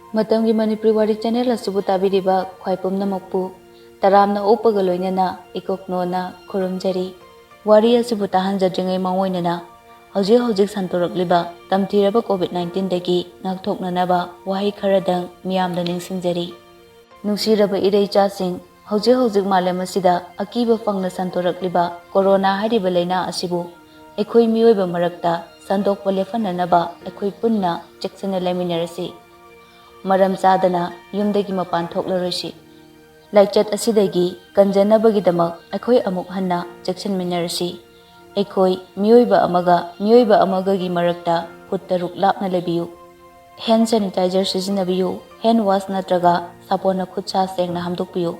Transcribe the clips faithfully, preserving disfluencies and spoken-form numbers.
ꯃꯇꯝꯒꯤ ꯃꯅꯤꯄꯨꯔꯤ ꯋꯥꯔꯤ ꯆꯦꯅꯦꯜ ꯑꯁꯤꯕꯨ ꯇꯥꯕꯤꯔꯤꯕ ꯈ꯭ꯋꯥꯏ ꯄꯨꯝꯅꯃꯛꯄꯨ ꯇꯔꯥꯝꯅ ꯑꯣꯛꯄꯒ ꯂꯣꯏꯅꯅ ꯏꯀꯣꯛꯅꯣꯅ ꯈꯨꯔꯨꯝꯖꯔꯤ꯫ ꯋꯥꯔꯤ ꯑꯁꯤꯕꯨ ꯇꯥꯍꯟꯖꯗ꯭ꯔꯤꯉꯩ ꯃꯥꯡꯑꯣꯏꯅꯅ ꯍꯧꯖꯤꯛ ꯍꯧꯖꯤꯛ ꯁꯟꯗꯣꯔꯛꯂꯤꯕ ꯇꯝꯊꯤꯔꯕ ꯀꯣꯚꯤꯗ ꯅꯥꯏꯟꯇꯤꯟꯗꯒꯤ ꯉꯥꯛꯊꯣꯛꯅꯅꯕ ꯋꯥꯍꯩ ꯈꯔꯗꯪ ꯃꯤꯌꯥꯝꯗ ꯅꯤꯡꯁꯤꯡꯖꯔꯤ꯫ ꯅꯨꯡꯁꯤꯔꯕ ꯏꯔꯩꯆꯥꯁꯤꯡ, ꯍꯧꯖꯤꯛ ꯍꯧꯖꯤꯛ ꯃꯥꯂꯦꯝ ꯑꯁꯤꯗ ꯑꯀꯤꯕ ꯐꯪꯅ ꯁꯟꯗꯣꯔꯛꯂꯤꯕ ꯀꯣꯔꯣꯅꯥ ꯍꯥꯏꯔꯤꯕ ꯂꯥꯏꯅꯥ ꯑꯁꯤꯕꯨ ꯑꯩꯈꯣꯏ ꯃꯤꯑꯣꯏꯕ ꯃꯔꯛꯇ ꯁꯟꯗꯣꯛꯄ ꯂꯦꯞꯍꯟꯅꯅꯕ ꯑꯩꯈꯣꯏ ꯄꯨꯟꯅ ꯆꯦꯛꯁꯤꯟꯅ ꯂꯩꯃꯤꯟꯅꯔꯁꯤ꯫ ꯃꯔꯝ ꯆꯥꯗꯅ ꯌꯨꯝꯗꯒꯤ ꯃꯄꯥꯟ ꯊꯣꯛꯂꯔꯣꯏꯁꯤ꯫ ꯂꯥꯏꯆꯠ ꯑꯁꯤꯗꯒꯤ ꯀꯟꯖꯅꯕꯒꯤꯗꯃꯛ ꯑꯩꯈꯣꯏ ꯑꯃꯨꯛ ꯍꯟꯅ ꯆꯦꯛꯁꯤꯟꯃꯤꯟꯅꯔꯁꯤ꯫ ꯑꯩꯈꯣꯏ ꯃꯤꯑꯣꯏꯕ ꯑꯃꯒ ꯃꯤꯑꯣꯏꯕ ꯑꯃꯒꯒꯤ ꯃꯔꯛꯇ ꯐꯨꯠ ꯇꯔꯨꯛ ꯂꯥꯞꯅ ꯂꯩꯕꯤꯌꯨ꯫ ꯍꯦꯟ ꯁꯦꯅꯤꯇꯥꯏꯖꯔ ꯁꯤꯖꯤꯟꯅꯕꯤꯌꯨ꯫ ꯍꯦꯟ ꯋꯥꯁ ꯅꯠꯇ꯭ꯔꯒ ꯁꯥꯄꯣꯟꯅ ꯈꯨꯠ ꯁꯥ ꯁꯦꯡꯅ ꯍꯥꯝꯗꯣꯛꯄꯤꯌꯨ꯫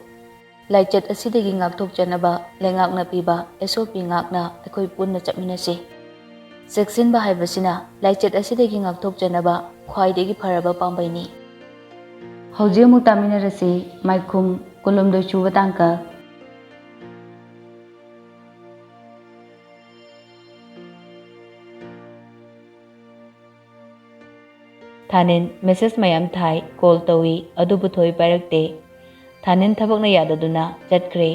ꯂꯥꯏꯆꯠ ꯑꯁꯤꯗꯒꯤ ꯉꯥꯛꯊꯣꯛꯆꯅꯕ ꯂꯩꯉꯥꯛꯅ ꯄꯤꯕ ꯑꯦꯁ ꯑꯣ ꯄꯤ ꯉꯥꯛꯅ ꯑꯩꯈꯣꯏ ꯄꯨꯟꯅ ꯆꯠꯃꯤꯟꯅꯁꯤ꯫ ꯆꯦꯛꯁꯤꯟꯕ ꯍꯥꯏꯕꯁꯤꯅ ꯂꯥꯏꯆꯠ ꯑꯁꯤꯗꯒꯤ ꯉꯥꯛꯊꯣꯛꯆꯅꯕ ꯈ꯭ꯋꯥꯏꯗꯒꯤ ꯐꯔꯕ ꯄꯥꯝꯕꯩꯅꯤ꯫ ꯍꯧꯖꯤꯛ ꯑꯃꯨꯛ ꯇꯥꯃꯤꯟꯅꯔꯁꯤ ꯃꯥꯏꯈꯨꯝ ꯀꯨꯟꯍꯨꯝꯗꯣꯏ ꯁꯨꯕ ꯇꯥꯡꯀꯛ꯫ ꯊꯥꯅꯤꯟ ꯃꯦꯁꯦꯖ ꯃꯌꯥꯝ ꯊꯥꯏ, ꯀꯣꯜ ꯇꯧꯏ, ꯑꯗꯨꯕꯨ ꯊꯣꯏ ꯄꯥꯏꯔꯛꯇꯦ꯫ ꯊꯥꯅꯤꯟ ꯊꯕꯛꯅ ꯌꯥꯗꯗꯨꯅ ꯆꯠꯈ꯭ꯔꯦ꯫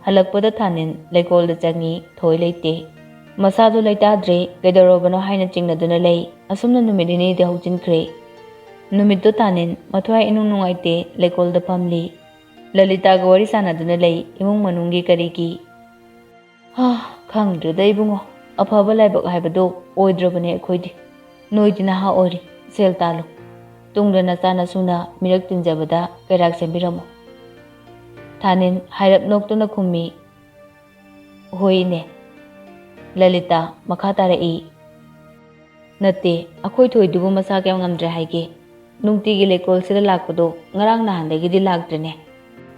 ꯍꯜꯂꯛꯄꯗ ꯊꯥꯅꯤꯟ ꯂꯩꯀꯣꯜꯗ ꯆꯪꯉꯤ, ꯊꯣꯏ ꯂꯩꯇꯦ꯫ ꯃꯁꯥꯗꯨ ꯂꯩꯇꯥꯗ꯭ꯔꯦ, ꯀꯩꯗꯧꯔꯕꯅꯣ ꯍꯥꯏꯅ ꯆꯤꯡꯅꯗꯨꯅ ꯂꯩ꯫ ꯑꯁꯨꯝꯅ ꯅꯨꯃꯤꯠ ꯅꯤꯅꯤꯗꯤ ꯍꯧꯖꯤꯟꯈ꯭ꯔꯦ꯫ ꯅꯨꯃꯤꯠꯇꯨ ꯊꯥꯅꯤꯟ ꯃꯊ꯭ꯋꯥꯏ ꯏꯅꯨꯡ ꯅꯨꯡꯉꯥꯏꯇꯦ, ꯂꯩꯀꯣꯜꯗ ꯐꯝꯂꯤ꯫ ꯂꯂꯤꯇꯥꯒ ꯋꯥꯔꯤ ꯁꯥꯟꯅꯗꯨꯅ ꯂꯩ, ꯏꯃꯨꯡ ꯃꯅꯨꯡꯒꯤ ꯀꯔꯤꯒꯤ꯫ ꯍꯥ, ꯈꯪꯗ꯭ꯔꯦꯗ ꯏꯕꯨꯡꯉꯣ, ꯑꯐꯕ ꯂꯥꯏꯕꯛ ꯍꯥꯏꯕꯗꯣ ꯑꯣꯏꯗ꯭ꯔꯕꯅꯦ ꯑꯩꯈꯣꯏꯗꯤ꯫ ꯅꯣꯏꯗꯤ ꯅꯍꯥ ꯑꯣꯏꯔꯤ, ꯁꯦꯜ ꯇꯥꯜꯂꯨ꯫ ꯇꯨꯡꯗ ꯅꯆꯥ ꯅꯁꯨꯅ ꯃꯤꯔꯛ ꯇꯤꯟꯖꯕꯗ ꯀꯩꯔꯥꯛ ꯁꯦꯝꯕꯤꯔꯝꯃꯨ꯫ ꯊꯥꯅꯤꯟ ꯍꯥꯏꯔꯞ ꯅꯣꯛꯇꯨꯅ ꯈꯨꯝꯃꯤ, "ꯍꯣꯏꯅꯦ꯫" ꯂꯂꯤꯇꯥ ꯃꯈꯥ ꯇꯥꯔꯛꯏ, "ꯅꯠꯇꯦ, ꯑꯩꯈꯣꯏ ꯊꯣꯏꯗꯨꯕꯨ ꯃꯁꯥ ꯀꯌꯥꯝ ꯉꯝꯗ꯭ꯔꯦ ꯍꯥꯏꯒꯦ? ꯅꯨꯡꯇꯤꯒꯤ ꯂꯩꯀꯣꯜꯁꯤꯗ ꯂꯥꯛꯄꯗꯣ ꯉꯔꯥꯡ ꯅꯍꯥꯟꯗꯒꯤꯗꯤ ꯂꯥꯛꯇ꯭ꯔꯦꯅꯦ꯫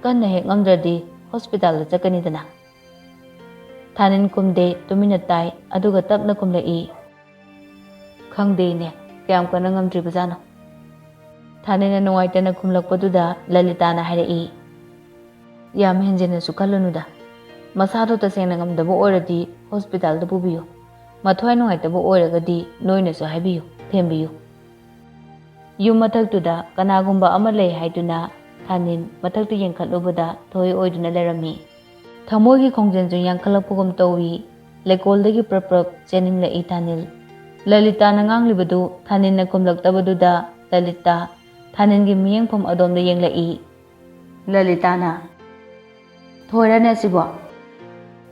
ꯀꯟꯅ ꯍꯦꯛ ꯉꯝꯗ꯭ꯔꯗꯤ ꯍꯣꯁꯄꯤꯇꯥꯜꯗ ꯆꯠꯀꯅꯤꯗꯅ꯫" ꯊꯥꯅꯤꯟ ꯈꯨꯝꯗꯦ, ꯇꯨꯃꯤꯟꯅ ꯇꯥꯏ, ꯑꯗꯨꯒ ꯇꯞꯅ ꯈꯨꯝꯂꯛꯏ, "ꯈꯪꯗꯦ ꯏꯅꯦ, ꯀꯌꯥꯝ ꯀꯟꯅ ꯉꯝꯗ꯭ꯔꯤꯕꯖꯥꯠꯅꯣ?" ꯊꯥꯅꯤꯟꯅ ꯅꯨꯡꯉꯥꯏꯇꯅ ꯈꯨꯝꯂꯛꯄꯗꯨꯗ ꯂꯂꯤꯇꯥꯅ ꯍꯥꯏꯔꯛꯏ, "ꯌꯥꯝ ꯍꯦꯟꯖꯤꯟꯅꯁꯨ ꯈꯜꯂꯨꯅꯨꯗ꯫ ꯃꯁꯥꯗꯣ ꯇꯁꯦꯡꯅ ꯉꯝꯗꯕ ꯑꯣꯏꯔꯗꯤ ꯍꯣꯁꯄꯤꯇꯥꯜꯗ ꯄꯨꯕꯤꯌꯨ꯫ ꯃꯊ꯭ꯋꯥꯏ ꯅꯨꯡꯉꯥꯏꯇꯕ ꯑꯣꯏꯔꯒꯗꯤ ꯅꯣꯏꯅꯁꯨ ꯍꯥꯏꯕꯤꯌꯨ, ꯊꯦꯝꯕꯤꯌꯨ꯫" ꯌꯨꯝ ꯃꯊꯛꯇꯨꯗ ꯀꯅꯥꯒꯨꯝꯕ ꯑꯃ ꯂꯩ ꯍꯥꯏꯗꯨꯅ ꯊꯥꯅꯤꯟ ꯃꯊꯛꯇ ꯌꯦꯡꯈꯠꯂꯨꯕꯗ ꯊꯣꯏ ꯑꯣꯏꯗꯨꯅ ꯂꯩꯔꯝꯃꯤ꯫ ꯊꯃꯣꯏꯒꯤ ꯈꯣꯡꯖꯦꯜꯁꯨ ꯌꯥꯡꯈꯠꯂꯛꯄꯒꯨꯝ ꯇꯧꯏ꯫ ꯂꯩꯀꯣꯜꯗꯒꯤ ꯄ꯭ꯔꯞ ꯄ꯭ꯔꯞ ꯆꯦꯟꯅꯤꯡꯂꯛꯏ ꯊꯥꯅꯤꯜ꯫ ꯂꯂꯤꯇꯥꯅ ꯉꯥꯡꯂꯤꯕꯗꯨ ꯊꯥꯅꯤꯜꯅ ꯈꯨꯝꯂꯛꯇꯕꯗꯨꯗ ꯂꯂꯤꯇꯥ ꯊꯥꯅꯤꯜꯒꯤ ꯃꯤꯠꯌꯦꯡꯐꯝ ꯑꯗꯣꯝꯗ ꯌꯦꯡꯂꯛꯏ꯫ ꯂꯂꯤꯇꯥꯅ, "ꯊꯣꯏꯔꯅꯦ ꯑꯁꯤꯕꯣ?"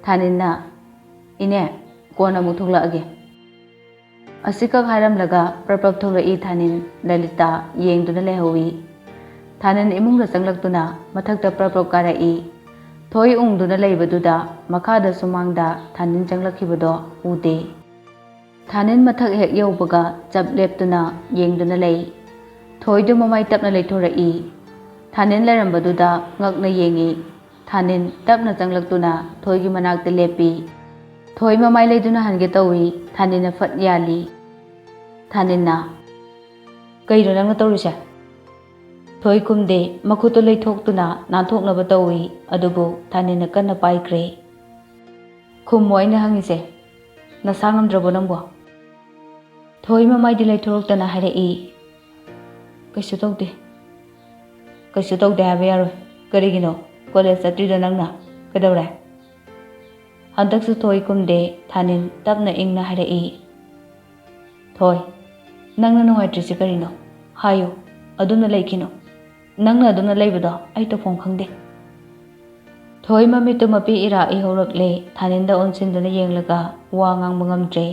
ꯊꯥꯅꯤꯜꯅ, "ꯏꯅꯦ, ꯀꯣꯟꯅ ꯑꯃꯨꯛ ꯊꯣꯛꯂꯛꯑꯒꯦ"꯫ ꯑꯁꯤꯈꯛ ꯍꯥꯏꯔꯝꯂꯒ ꯄ꯭ꯔꯞ ꯄ꯭ꯔꯞ ꯊꯣꯛꯂꯛꯏ ꯊꯥꯅꯤꯜ꯫ ꯂꯂꯤꯇꯥ ꯌꯦꯡꯗꯨꯅ ꯂꯩꯍꯧꯏ꯫ ꯊꯥꯅꯤꯜ ꯏꯃꯨꯡꯗ ꯆꯪꯂꯛꯇꯨꯅ ꯃꯊꯛꯇ ꯄ꯭ꯔꯞ ꯄ꯭ꯔꯞ ꯀꯥꯔꯛꯏ꯫ ꯊꯣꯏ ꯎꯪꯗꯨꯅ ꯂꯩꯕꯗꯨꯗ ꯃꯈꯥꯗ ꯁꯨꯃꯥꯡꯗ ꯊꯥꯅꯤꯜ ꯆꯪꯂꯛꯈꯤꯕꯗꯣ ꯎꯗꯦ꯫ ꯊꯥꯅꯤꯜ ꯃꯊꯛ ꯍꯦꯛ ꯌꯧꯕꯒ ꯆꯞ ꯂꯦꯞꯇꯨꯅ ꯌꯦꯡꯗꯨꯅ ꯂꯩ꯫ ꯊꯣꯏꯗꯨ ꯃꯃꯥꯏ ꯇꯞꯅ ꯂꯩꯊꯣꯔꯛꯏ꯫ ꯊꯥꯅꯤꯜ ꯂꯩꯔꯝꯕꯗꯨꯗ ꯉꯛꯅ ꯌꯦꯡꯏ꯫ ꯊꯥꯅꯤꯜ ꯇꯞꯅ ꯆꯪꯂꯛꯇꯨꯅ ꯊꯣꯏꯒꯤ ꯃꯅꯥꯛꯇ ꯂꯦꯞꯄꯤ꯫ ꯊꯣꯏ ꯃꯃꯥꯏ ꯂꯩꯗꯨꯅ ꯍꯟꯒꯦ ꯇꯧꯏ꯫ ꯊꯥꯅꯤꯜꯅ ꯐꯠ ꯌꯥꯜꯂꯤ꯫ ꯊꯥꯅꯤꯜꯅ, "ꯀꯩꯅꯣ ꯅꯪꯅ ꯇꯧꯔꯤꯁꯦ?" ꯊꯣꯏ ꯈꯨꯝꯗꯦ꯫ ꯃꯈꯨꯠꯇꯨ ꯂꯩꯊꯣꯛꯇꯨꯅ ꯅꯥꯟꯊꯣꯛꯅꯕ ꯇꯧꯏ꯫ ꯑꯗꯨꯕꯨ ꯊꯥꯅꯤꯜꯅ ꯀꯟꯅ ꯄꯥꯏꯈ꯭ꯔꯦ꯫ "ꯈꯨꯝꯃꯣ ꯑꯩꯅ ꯍꯪꯉꯤꯁꯦ꯫ ꯅꯁꯥ ꯉꯝꯗ꯭ꯔꯕꯣ ꯅꯪꯕꯣ?" ꯊꯣꯏ ꯃꯃꯥꯏꯗꯤ ꯂꯩꯊꯣꯔꯛꯇꯅ ꯍꯥꯏꯔꯛꯏ, "ꯀꯩꯁꯨ ꯇꯧꯗꯦ"꯫ "ꯀꯩꯁꯨ ꯇꯧꯗꯦ ꯍꯥꯏꯕ ꯌꯥꯔꯣꯏ꯫ ꯀꯔꯤꯒꯤꯅꯣ? ꯀꯣꯂꯦꯖ ꯆꯠꯇ꯭ꯔꯤꯗꯣ ꯅꯪꯅ꯫ ꯀꯩꯗꯧꯔꯦ?" ꯍꯟꯗꯛꯁꯨ ꯊꯣꯏ ꯈꯨꯝꯗꯦ꯫ ꯊꯥꯅꯤꯜ ꯇꯞꯅ ꯏꯪꯅ ꯍꯥꯏꯔꯛꯏ, "ꯊꯣꯏ, ꯅꯪꯅ ꯅꯨꯡꯉꯥꯏꯇ꯭ꯔꯤꯁꯦ ꯀꯔꯤꯅꯣ? ꯍꯥꯏꯌꯨ꯫ ꯑꯗꯨꯝꯅ ꯂꯩꯈꯤꯅꯨ꯫ ꯅꯪꯅ ꯑꯗꯨꯝꯅ ꯂꯩꯕꯗꯣ ꯑꯩ ꯇꯧꯐꯝ ꯈꯪꯗꯦ"꯫ ꯊꯣꯏ ꯃꯃꯤꯠꯇꯨ ꯃꯄꯤ ꯏꯔꯥ ꯏꯍꯧꯔꯛꯂꯦ꯫ ꯊꯥꯅꯤꯜꯗ ꯑꯣꯟꯁꯤꯟꯗꯨꯅ ꯌꯦꯡꯂꯒ ꯋꯥ ꯉꯥꯡꯕ ꯉꯝꯗ꯭ꯔꯦ꯫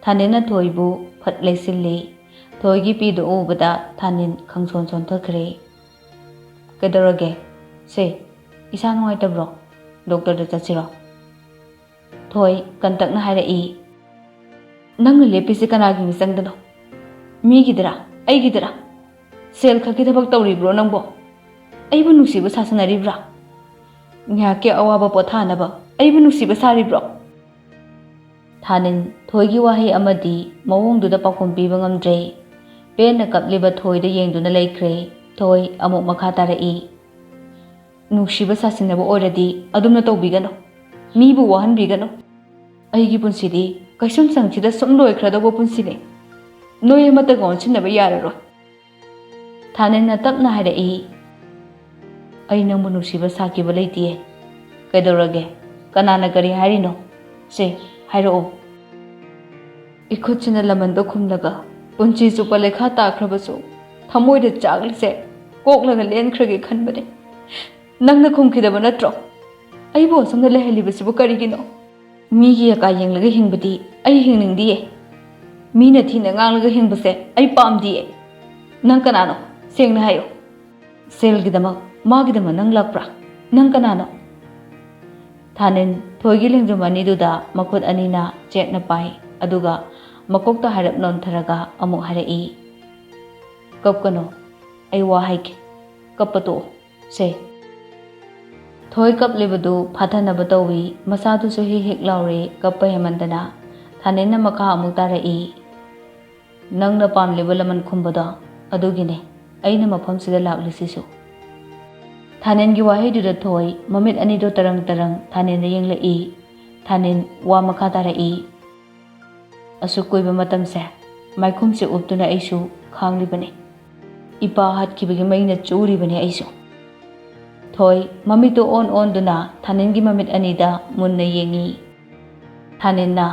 ꯊꯥꯅꯤꯜꯅ ꯊꯣꯏꯕꯨ ꯐꯠ ꯂꯩꯁꯤꯜꯂꯤ꯫ ꯊꯣꯏꯒꯤ ꯄꯤꯗꯨ ꯎꯕꯗ ꯊꯥꯅꯤꯜ ꯈꯪꯁꯣꯟ ꯁꯣꯟꯊꯈ꯭ꯔꯦ꯫ "ꯀꯩꯗꯧꯔꯒꯦ? ꯁꯦ, ꯏꯁꯥ ꯅꯨꯡꯉꯥꯏꯇꯕ꯭ꯔꯣ? ꯗꯣꯛꯇꯔꯗ ꯆꯠꯁꯤꯔꯣ?" ꯊꯣꯏ ꯀꯟꯇꯛꯅ ꯍꯥꯏꯔꯛꯏ, "ꯅꯪꯅ ꯂꯦꯞꯄꯤꯁꯦ ꯀꯅꯥꯒꯤ ꯃꯤꯆꯪꯗꯅꯣ? ꯃꯤꯒꯤꯗꯔꯥ? ꯑꯩꯒꯤꯗꯔꯥ? ꯁꯦꯜ ꯈꯛꯀꯤ ꯊꯕꯛ ꯇꯧꯔꯤꯕ꯭ꯔꯣ ꯅꯪꯕꯣ? ꯑꯩꯕꯨ ꯅꯨꯡꯁꯤꯕ ꯁꯥꯁꯟꯅꯔꯤꯕ꯭ꯔꯥ? ꯉꯥꯏꯍꯥꯛꯀꯤ ꯑꯋꯥꯕ ꯄꯣꯊꯥꯅꯕ ꯑꯩꯕꯨ ꯅꯨꯡꯁꯤꯕ ꯁꯥꯔꯤꯕ꯭ꯔꯣ?" ꯊꯥꯅꯤꯜ ꯊꯣꯏꯒꯤ ꯋꯥꯍꯩ ꯑꯃꯗꯤ ꯃꯑꯣꯡꯗꯨꯗ ꯄꯥꯎꯈꯨꯝ ꯄꯤꯕ ꯉꯝꯗ꯭ꯔꯦ꯫ ꯄꯦꯟꯅ ꯀꯞꯂꯤꯕ ꯊꯣꯏꯗ ꯌꯦꯡꯗꯨꯅ ꯂꯩꯈ꯭ꯔꯦ꯫ ꯊꯣꯏ ꯑꯃꯨꯛ ꯃꯈꯥ ꯇꯥꯔꯛꯏ, "ꯅꯨꯡꯁꯤꯕ ꯁꯥꯁꯤꯟꯅꯕ ꯑꯣꯏꯔꯗꯤ ꯑꯗꯨꯝꯅ ꯇꯧꯕꯤꯒꯅꯨ꯫ ꯃꯤꯕꯨ ꯋꯥꯍꯟꯕꯤꯒꯅꯨ꯫ ꯑꯩꯒꯤ ꯄꯨꯟꯁꯤꯗꯤ ꯀꯩꯁꯨꯝꯁꯪꯁꯤꯗ ꯁꯨꯝ ꯂꯣꯏꯈ꯭ꯔꯗꯧꯕ ꯄꯨꯟꯁꯤꯅꯤ꯫ ꯅꯣꯏ ꯑꯃꯠꯇꯒ ꯑꯣꯟꯁꯤꯟꯅꯕ ꯌꯥꯔꯔꯣꯏ"꯫ ꯊꯥꯅꯦꯟꯅ ꯇꯞꯅ ꯍꯥꯏꯔꯛꯏ, "ꯑꯩ ꯅꯪꯕꯨ ꯅꯨꯡꯁꯤꯕ ꯁꯥꯈꯤꯕ ꯂꯩꯇꯤꯌꯦ꯫ ꯀꯩꯗꯧꯔꯒꯦ? ꯀꯅꯥꯅ ꯀꯔꯤ ꯍꯥꯏꯔꯤꯅꯣ? ꯁꯦ, ꯍꯥꯏꯔꯛꯑꯣ꯫" ꯏꯈꯨꯠꯁꯤꯅ ꯂꯃꯟꯗꯣ ꯈꯨꯝꯂꯒ, ꯄꯨꯟꯁꯤ ꯆꯨꯞꯄ ꯂꯩꯈꯥ ꯇꯥꯈ꯭ꯔꯕꯁꯨ ꯊꯃꯣꯏꯗ ꯆꯥꯛꯂꯤꯁꯦ ꯀꯣꯛꯂꯒ ꯂꯦꯟꯈ꯭ꯔꯒꯦ ꯈꯟꯕꯅꯦ꯫ ꯅꯪꯅ ꯈꯨꯝꯈꯤꯗꯕ ꯅꯠꯇ꯭ꯔꯣ? ꯑꯩꯕꯨ ꯑꯁꯨꯝꯅ ꯂꯩꯍꯜꯂꯤꯕꯁꯤꯕꯨ ꯀꯔꯤꯒꯤꯅꯣ? ꯃꯤꯒꯤ ꯑꯀꯥꯏ ꯌꯦꯡꯂꯒ ꯍꯤꯡꯕꯗꯤ ꯑꯩ ꯍꯤꯡꯅꯤꯡꯗꯤꯌꯦ꯫ ꯃꯤꯅ ꯊꯤꯅ ꯉꯥꯡꯂꯒ ꯍꯤꯡꯕꯁꯦ ꯑꯩ ꯄꯥꯝꯗꯤꯌꯦ꯫ ꯅꯪ ꯀꯅꯥꯅꯣ? ꯁꯦꯡꯅ ꯍꯥꯏꯌꯨ꯫ ꯁꯦꯜꯒꯤꯗꯃꯛ, ꯃꯥꯒꯤꯗꯃꯛ ꯅꯪ ꯂꯥꯛꯄ꯭ꯔꯥ? ꯅꯪ ꯀꯅꯥꯅꯣ? ꯊꯥꯅꯤꯟ ꯊꯣꯏꯒꯤ ꯂꯦꯡꯖꯨꯝ ꯑꯅꯤꯗꯨꯗ ꯃꯈꯨꯠ ꯑꯅꯤꯅ ꯆꯦꯠꯅ ꯄꯥꯏ, ꯑꯗꯨꯒ ꯃꯀꯣꯛꯇ ꯍꯥꯏꯔꯞ ꯅꯣꯟꯊꯔꯒ ꯑꯃꯨꯛ ꯍꯥꯏꯔꯛꯏ, "ꯀꯞꯀꯅꯨ, ꯑꯩ ꯋꯥ ꯍꯥꯏꯒꯦ, ꯀꯞꯄ ꯇꯣꯛꯑꯣ ꯁꯦ꯫" ꯊꯣꯏ ꯀꯞꯂꯤꯕꯗꯨ ꯐꯥꯊꯅꯕ ꯇꯧꯏ, ꯃꯁꯥꯗꯨꯁꯨ ꯍꯤꯛ ꯍꯤꯛ ꯂꯥꯎꯔꯦ ꯀꯞꯄ ꯍꯦꯟꯃꯟꯗꯅ꯫ ꯊꯥꯅꯤꯟꯅ ꯃꯈꯥ ꯑꯃꯨꯛ ꯇꯥꯔꯛꯏ, "ꯅꯪꯅ ꯄꯥꯝꯂꯤꯕ ꯂꯃꯟ ꯈꯨꯝꯕꯗꯣ ꯑꯗꯨꯒꯤꯅꯦ ꯑꯩꯅ ꯃꯐꯝꯁꯤꯗ ꯂꯥꯛꯂꯤꯁꯤꯁꯨ꯫" ꯊꯥꯅꯦꯟꯒꯤ ꯋꯥꯍꯩꯗꯨꯗ ꯊꯣꯏ ꯃꯃꯤꯠ ꯑꯅꯤꯗꯣ ꯇꯔꯪ ꯇꯔꯪ ꯊꯥꯅꯦꯟꯗ ꯌꯦꯡꯂꯛꯏ꯫ ꯊꯥꯅꯦꯟ ꯋꯥ ꯃꯈꯥ ꯇꯥꯔꯛꯏ, "ꯑꯁꯨꯛ ꯀꯨꯏꯕ ꯃꯇꯝꯁꯦ ꯃꯥꯏꯈꯨꯝꯁꯦ ꯎꯞꯇꯨꯅ ꯑꯩꯁꯨ ꯈꯥꯡꯂꯤꯕꯅꯤ꯫ ꯏꯄꯥ ꯍꯥꯠꯈꯤꯕꯒꯤ ꯃꯩꯅ ꯆꯨꯔꯤꯕꯅꯤ ꯑꯩꯁꯨ꯫" ꯊꯣꯏ ꯃꯃꯤꯠꯇꯨ ꯑꯣꯟ ꯑꯣꯟꯗꯨꯅ ꯊꯥꯅꯦꯟꯒꯤ ꯃꯃꯤꯠ ꯑꯅꯤꯗ ꯃꯨꯟꯅ ꯌꯦꯡꯉꯤ꯫ ꯊꯥꯅꯤꯟꯅ,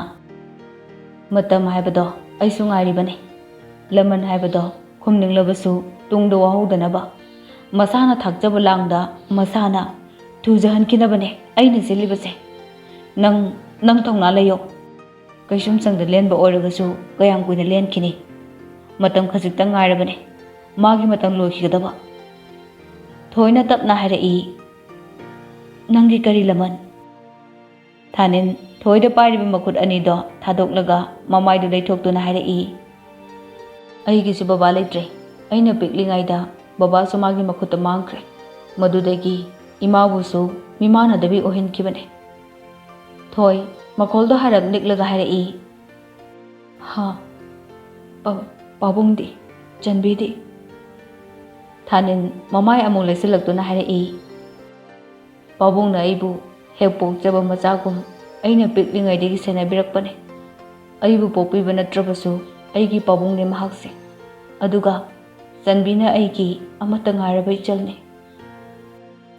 "ꯃꯇꯝ ꯍꯥꯏꯕꯗꯣ ꯑꯩꯁꯨ ꯉꯥꯏꯔꯤꯕꯅꯤ꯫ ꯂꯃꯟ ꯍꯥꯏꯕꯗꯣ ꯈꯨꯝꯅꯤꯡꯂꯕꯁꯨ ꯇꯨꯡꯗ ꯋꯥꯍꯧꯗꯅꯕ꯫ ꯃꯁꯥꯅ ꯊꯥꯛꯆꯕ ꯂꯥꯡꯗ ꯃꯁꯥꯅ ꯊꯨꯖꯍꯟꯈꯤꯅꯕꯅꯦ ꯑꯩꯅ ꯆꯦꯜꯂꯤꯕꯁꯦ꯫ ꯅꯪ, ꯅꯪ ꯊꯧꯅꯥ ꯂꯩꯌꯣ꯫" ꯀꯩꯁꯨꯝꯁꯪꯗ ꯂꯦꯟꯕ ꯑꯣꯏꯔꯒꯁꯨ ꯀꯌꯥꯝ ꯀꯨꯏꯅ ꯂꯦꯟꯈꯤꯅꯤ? ꯃꯇꯝ ꯈꯖꯤꯛꯇꯪ ꯉꯥꯏꯔꯕꯅꯤ꯫ ꯃꯥꯒꯤ ꯃꯇꯝ ꯂꯣꯏꯈꯤꯒꯗꯕ꯫ ꯊꯣꯏꯅ ꯇꯞꯅ ꯍꯥꯏꯔꯛꯏ, "ꯅꯪꯒꯤ ꯀꯔꯤ ꯂꯃꯟ?" ꯊꯥꯅꯤꯟ ꯊꯣꯏꯗ ꯄꯥꯏꯔꯤꯕ ꯃꯈꯨꯠ ꯑꯅꯤꯗꯣ ꯊꯥꯗꯣꯛꯂꯒ ꯃꯃꯥꯏꯗꯨ ꯂꯩꯊꯣꯛꯇꯨꯅ ꯍꯥꯏꯔꯛꯏ, "ꯑꯩꯒꯤꯁꯨ ꯕꯕꯥ ꯂꯩꯇ꯭ꯔꯦ꯫ ꯑꯩꯅ ꯄꯤꯛꯂꯤꯉꯩꯗ ꯕꯕꯥꯁꯨ ꯃꯥꯒꯤ ꯃꯈꯨꯠꯇ ꯃꯥꯡꯈ꯭ꯔꯦ꯫ ꯃꯗꯨꯗꯒꯤ ꯏꯃꯥꯕꯨꯁꯨ ꯃꯤꯃꯥꯟꯅꯗꯕꯤ ꯑꯣꯏꯍꯟꯈꯤꯕꯅꯦ꯫" ꯊꯣꯏ ꯃꯈꯣꯜꯗꯣ ꯍꯥꯏꯔꯞ ꯅꯤꯛꯂꯒ ꯍꯥꯏꯔꯛꯏ, "ꯍꯥ? ꯄꯥ-, ꯄꯥꯕꯨꯡꯗꯤ? ꯆꯟꯕꯤꯗꯤ?" ꯊꯥꯅꯤꯟ ꯃꯃꯥꯏ ꯑꯃꯨꯛ ꯂꯩꯁꯤꯜꯂꯛꯇꯨꯅ ꯍꯥꯏꯔꯛꯏ, "ꯄꯥꯕꯨꯡꯅ ꯑꯩꯕꯨ ꯍꯦꯛ ꯄꯣꯛꯆꯕ ꯃꯆꯥꯒꯨꯝ ꯑꯩꯅ ꯄꯤꯛꯂꯤꯉꯩꯗꯒꯤ ꯁꯦꯟꯅꯕꯤꯔꯛꯄꯅꯦ꯫ ꯑꯩꯕꯨ ꯄꯣꯛꯄꯤꯕ ꯅꯠꯇ꯭ꯔꯕꯁꯨ ꯑꯩꯒꯤ ꯄꯥꯕꯨꯡꯅꯦ ꯃꯍꯥꯛꯁꯦ꯫ ꯑꯗꯨꯒ ꯆꯟꯕꯤꯅ ꯑꯩꯒꯤ ꯑꯃꯠꯇ ꯉꯥꯏꯔꯕ ꯏꯆꯜꯅꯤ꯫